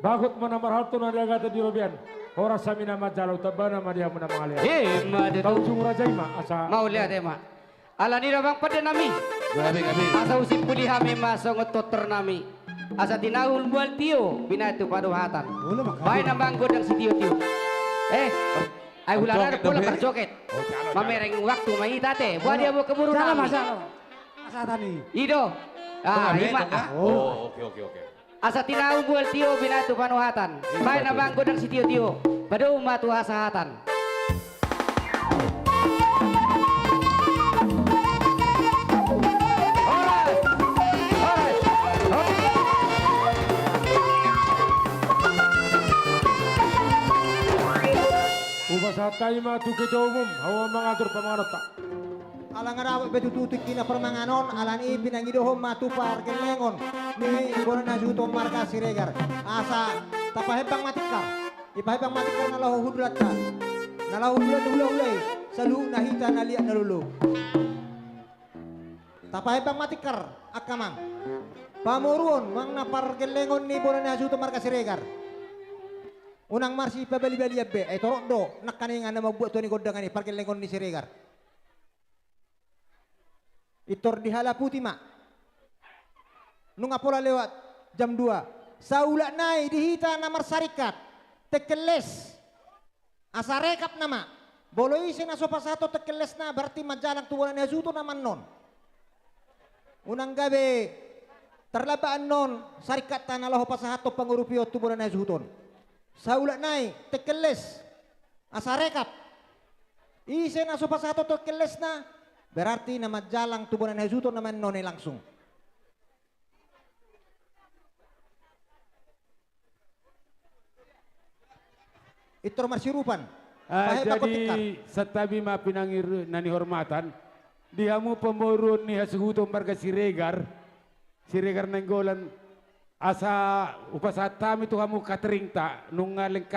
bagot ma na marhalto, na niagatan di robean. Horas hami na manjalo, tambana ma di hamu na mangalean. Emma tutu. Paujung raja i ma, asa. Mauliate ma. Alani do amang pandenami. Gabe, gabe. Asa usimpuli hami ma songon tortornami. Asa tinahu mual tio, binahen tu panuhatan. Olo, makabe. Baen amang gondang sitio-tio. Eh, ai hulana. Antong, bolak antong, eh. Berjoget. Oh, jalo, jalo. Mamereng waktu ma hita ate. Buat dia mau keburu nami. Jalo, mas, jalo. Mas, atan i. I do. Ah, ima. Tengah, tengah. Oh. Oh, oke, oke, oke. Asa tinahu mual tio, binahen tu panuhatan. Baen amang gondang sitio-tio. Padomu ma tu hasahatan. Horas! Horas! Horas! Hupasahat hami ma tu ketua umum, hamu ma mangatur pamanganonta. Ala nga dapot be tutu tingkina parmanganon, alani i pinangidohon ma tu pargellengon ni bona ni hasuhuton marga Siregar. Asa tapahembang ma tikar. Ipahembang ma tikar na laho hundulanta, na laho hundulan ni hulahula i, saluhutna hita na liat na lolo. Tapahembang ma tikar, angka amang. Pamoruon manang na pargellengon ni bona ni hasuhuton marga Siregar. Unang marsipabalibalian be, ai torop do nangkaningan na mambuat tua ni gondang i, pargellengon ni Siregar. Pintor dihalaputi ma. Nunga pola lewat jam dua. Saulak nai di hita na marsarikat, tengkel les. Asa rekap nama. Molo ise na so pasahathon tengkel lesna, berarti manjalang tu bona ni hasuhuton nama annon. Unang gabe tarlambat annon sarikatta na laho pasahathon pangurupion tu bona ni hasuhuton. Saulak nai, tengkel les. Asa rekap. Ise na so pasahathon tengkel lesna, berarti na manjalang tu bona ni hasuhuton nama annon i langsung. Pintor marsiurupan. Ah, pahembang tikar. Jadi santabi ma pinangir na nihormatan. Di hamu pamoruon ni hasuhuton marga Siregar, Siregar Nainggolan, asa hupasahat hami tu hamu kateringta, nunga lengkap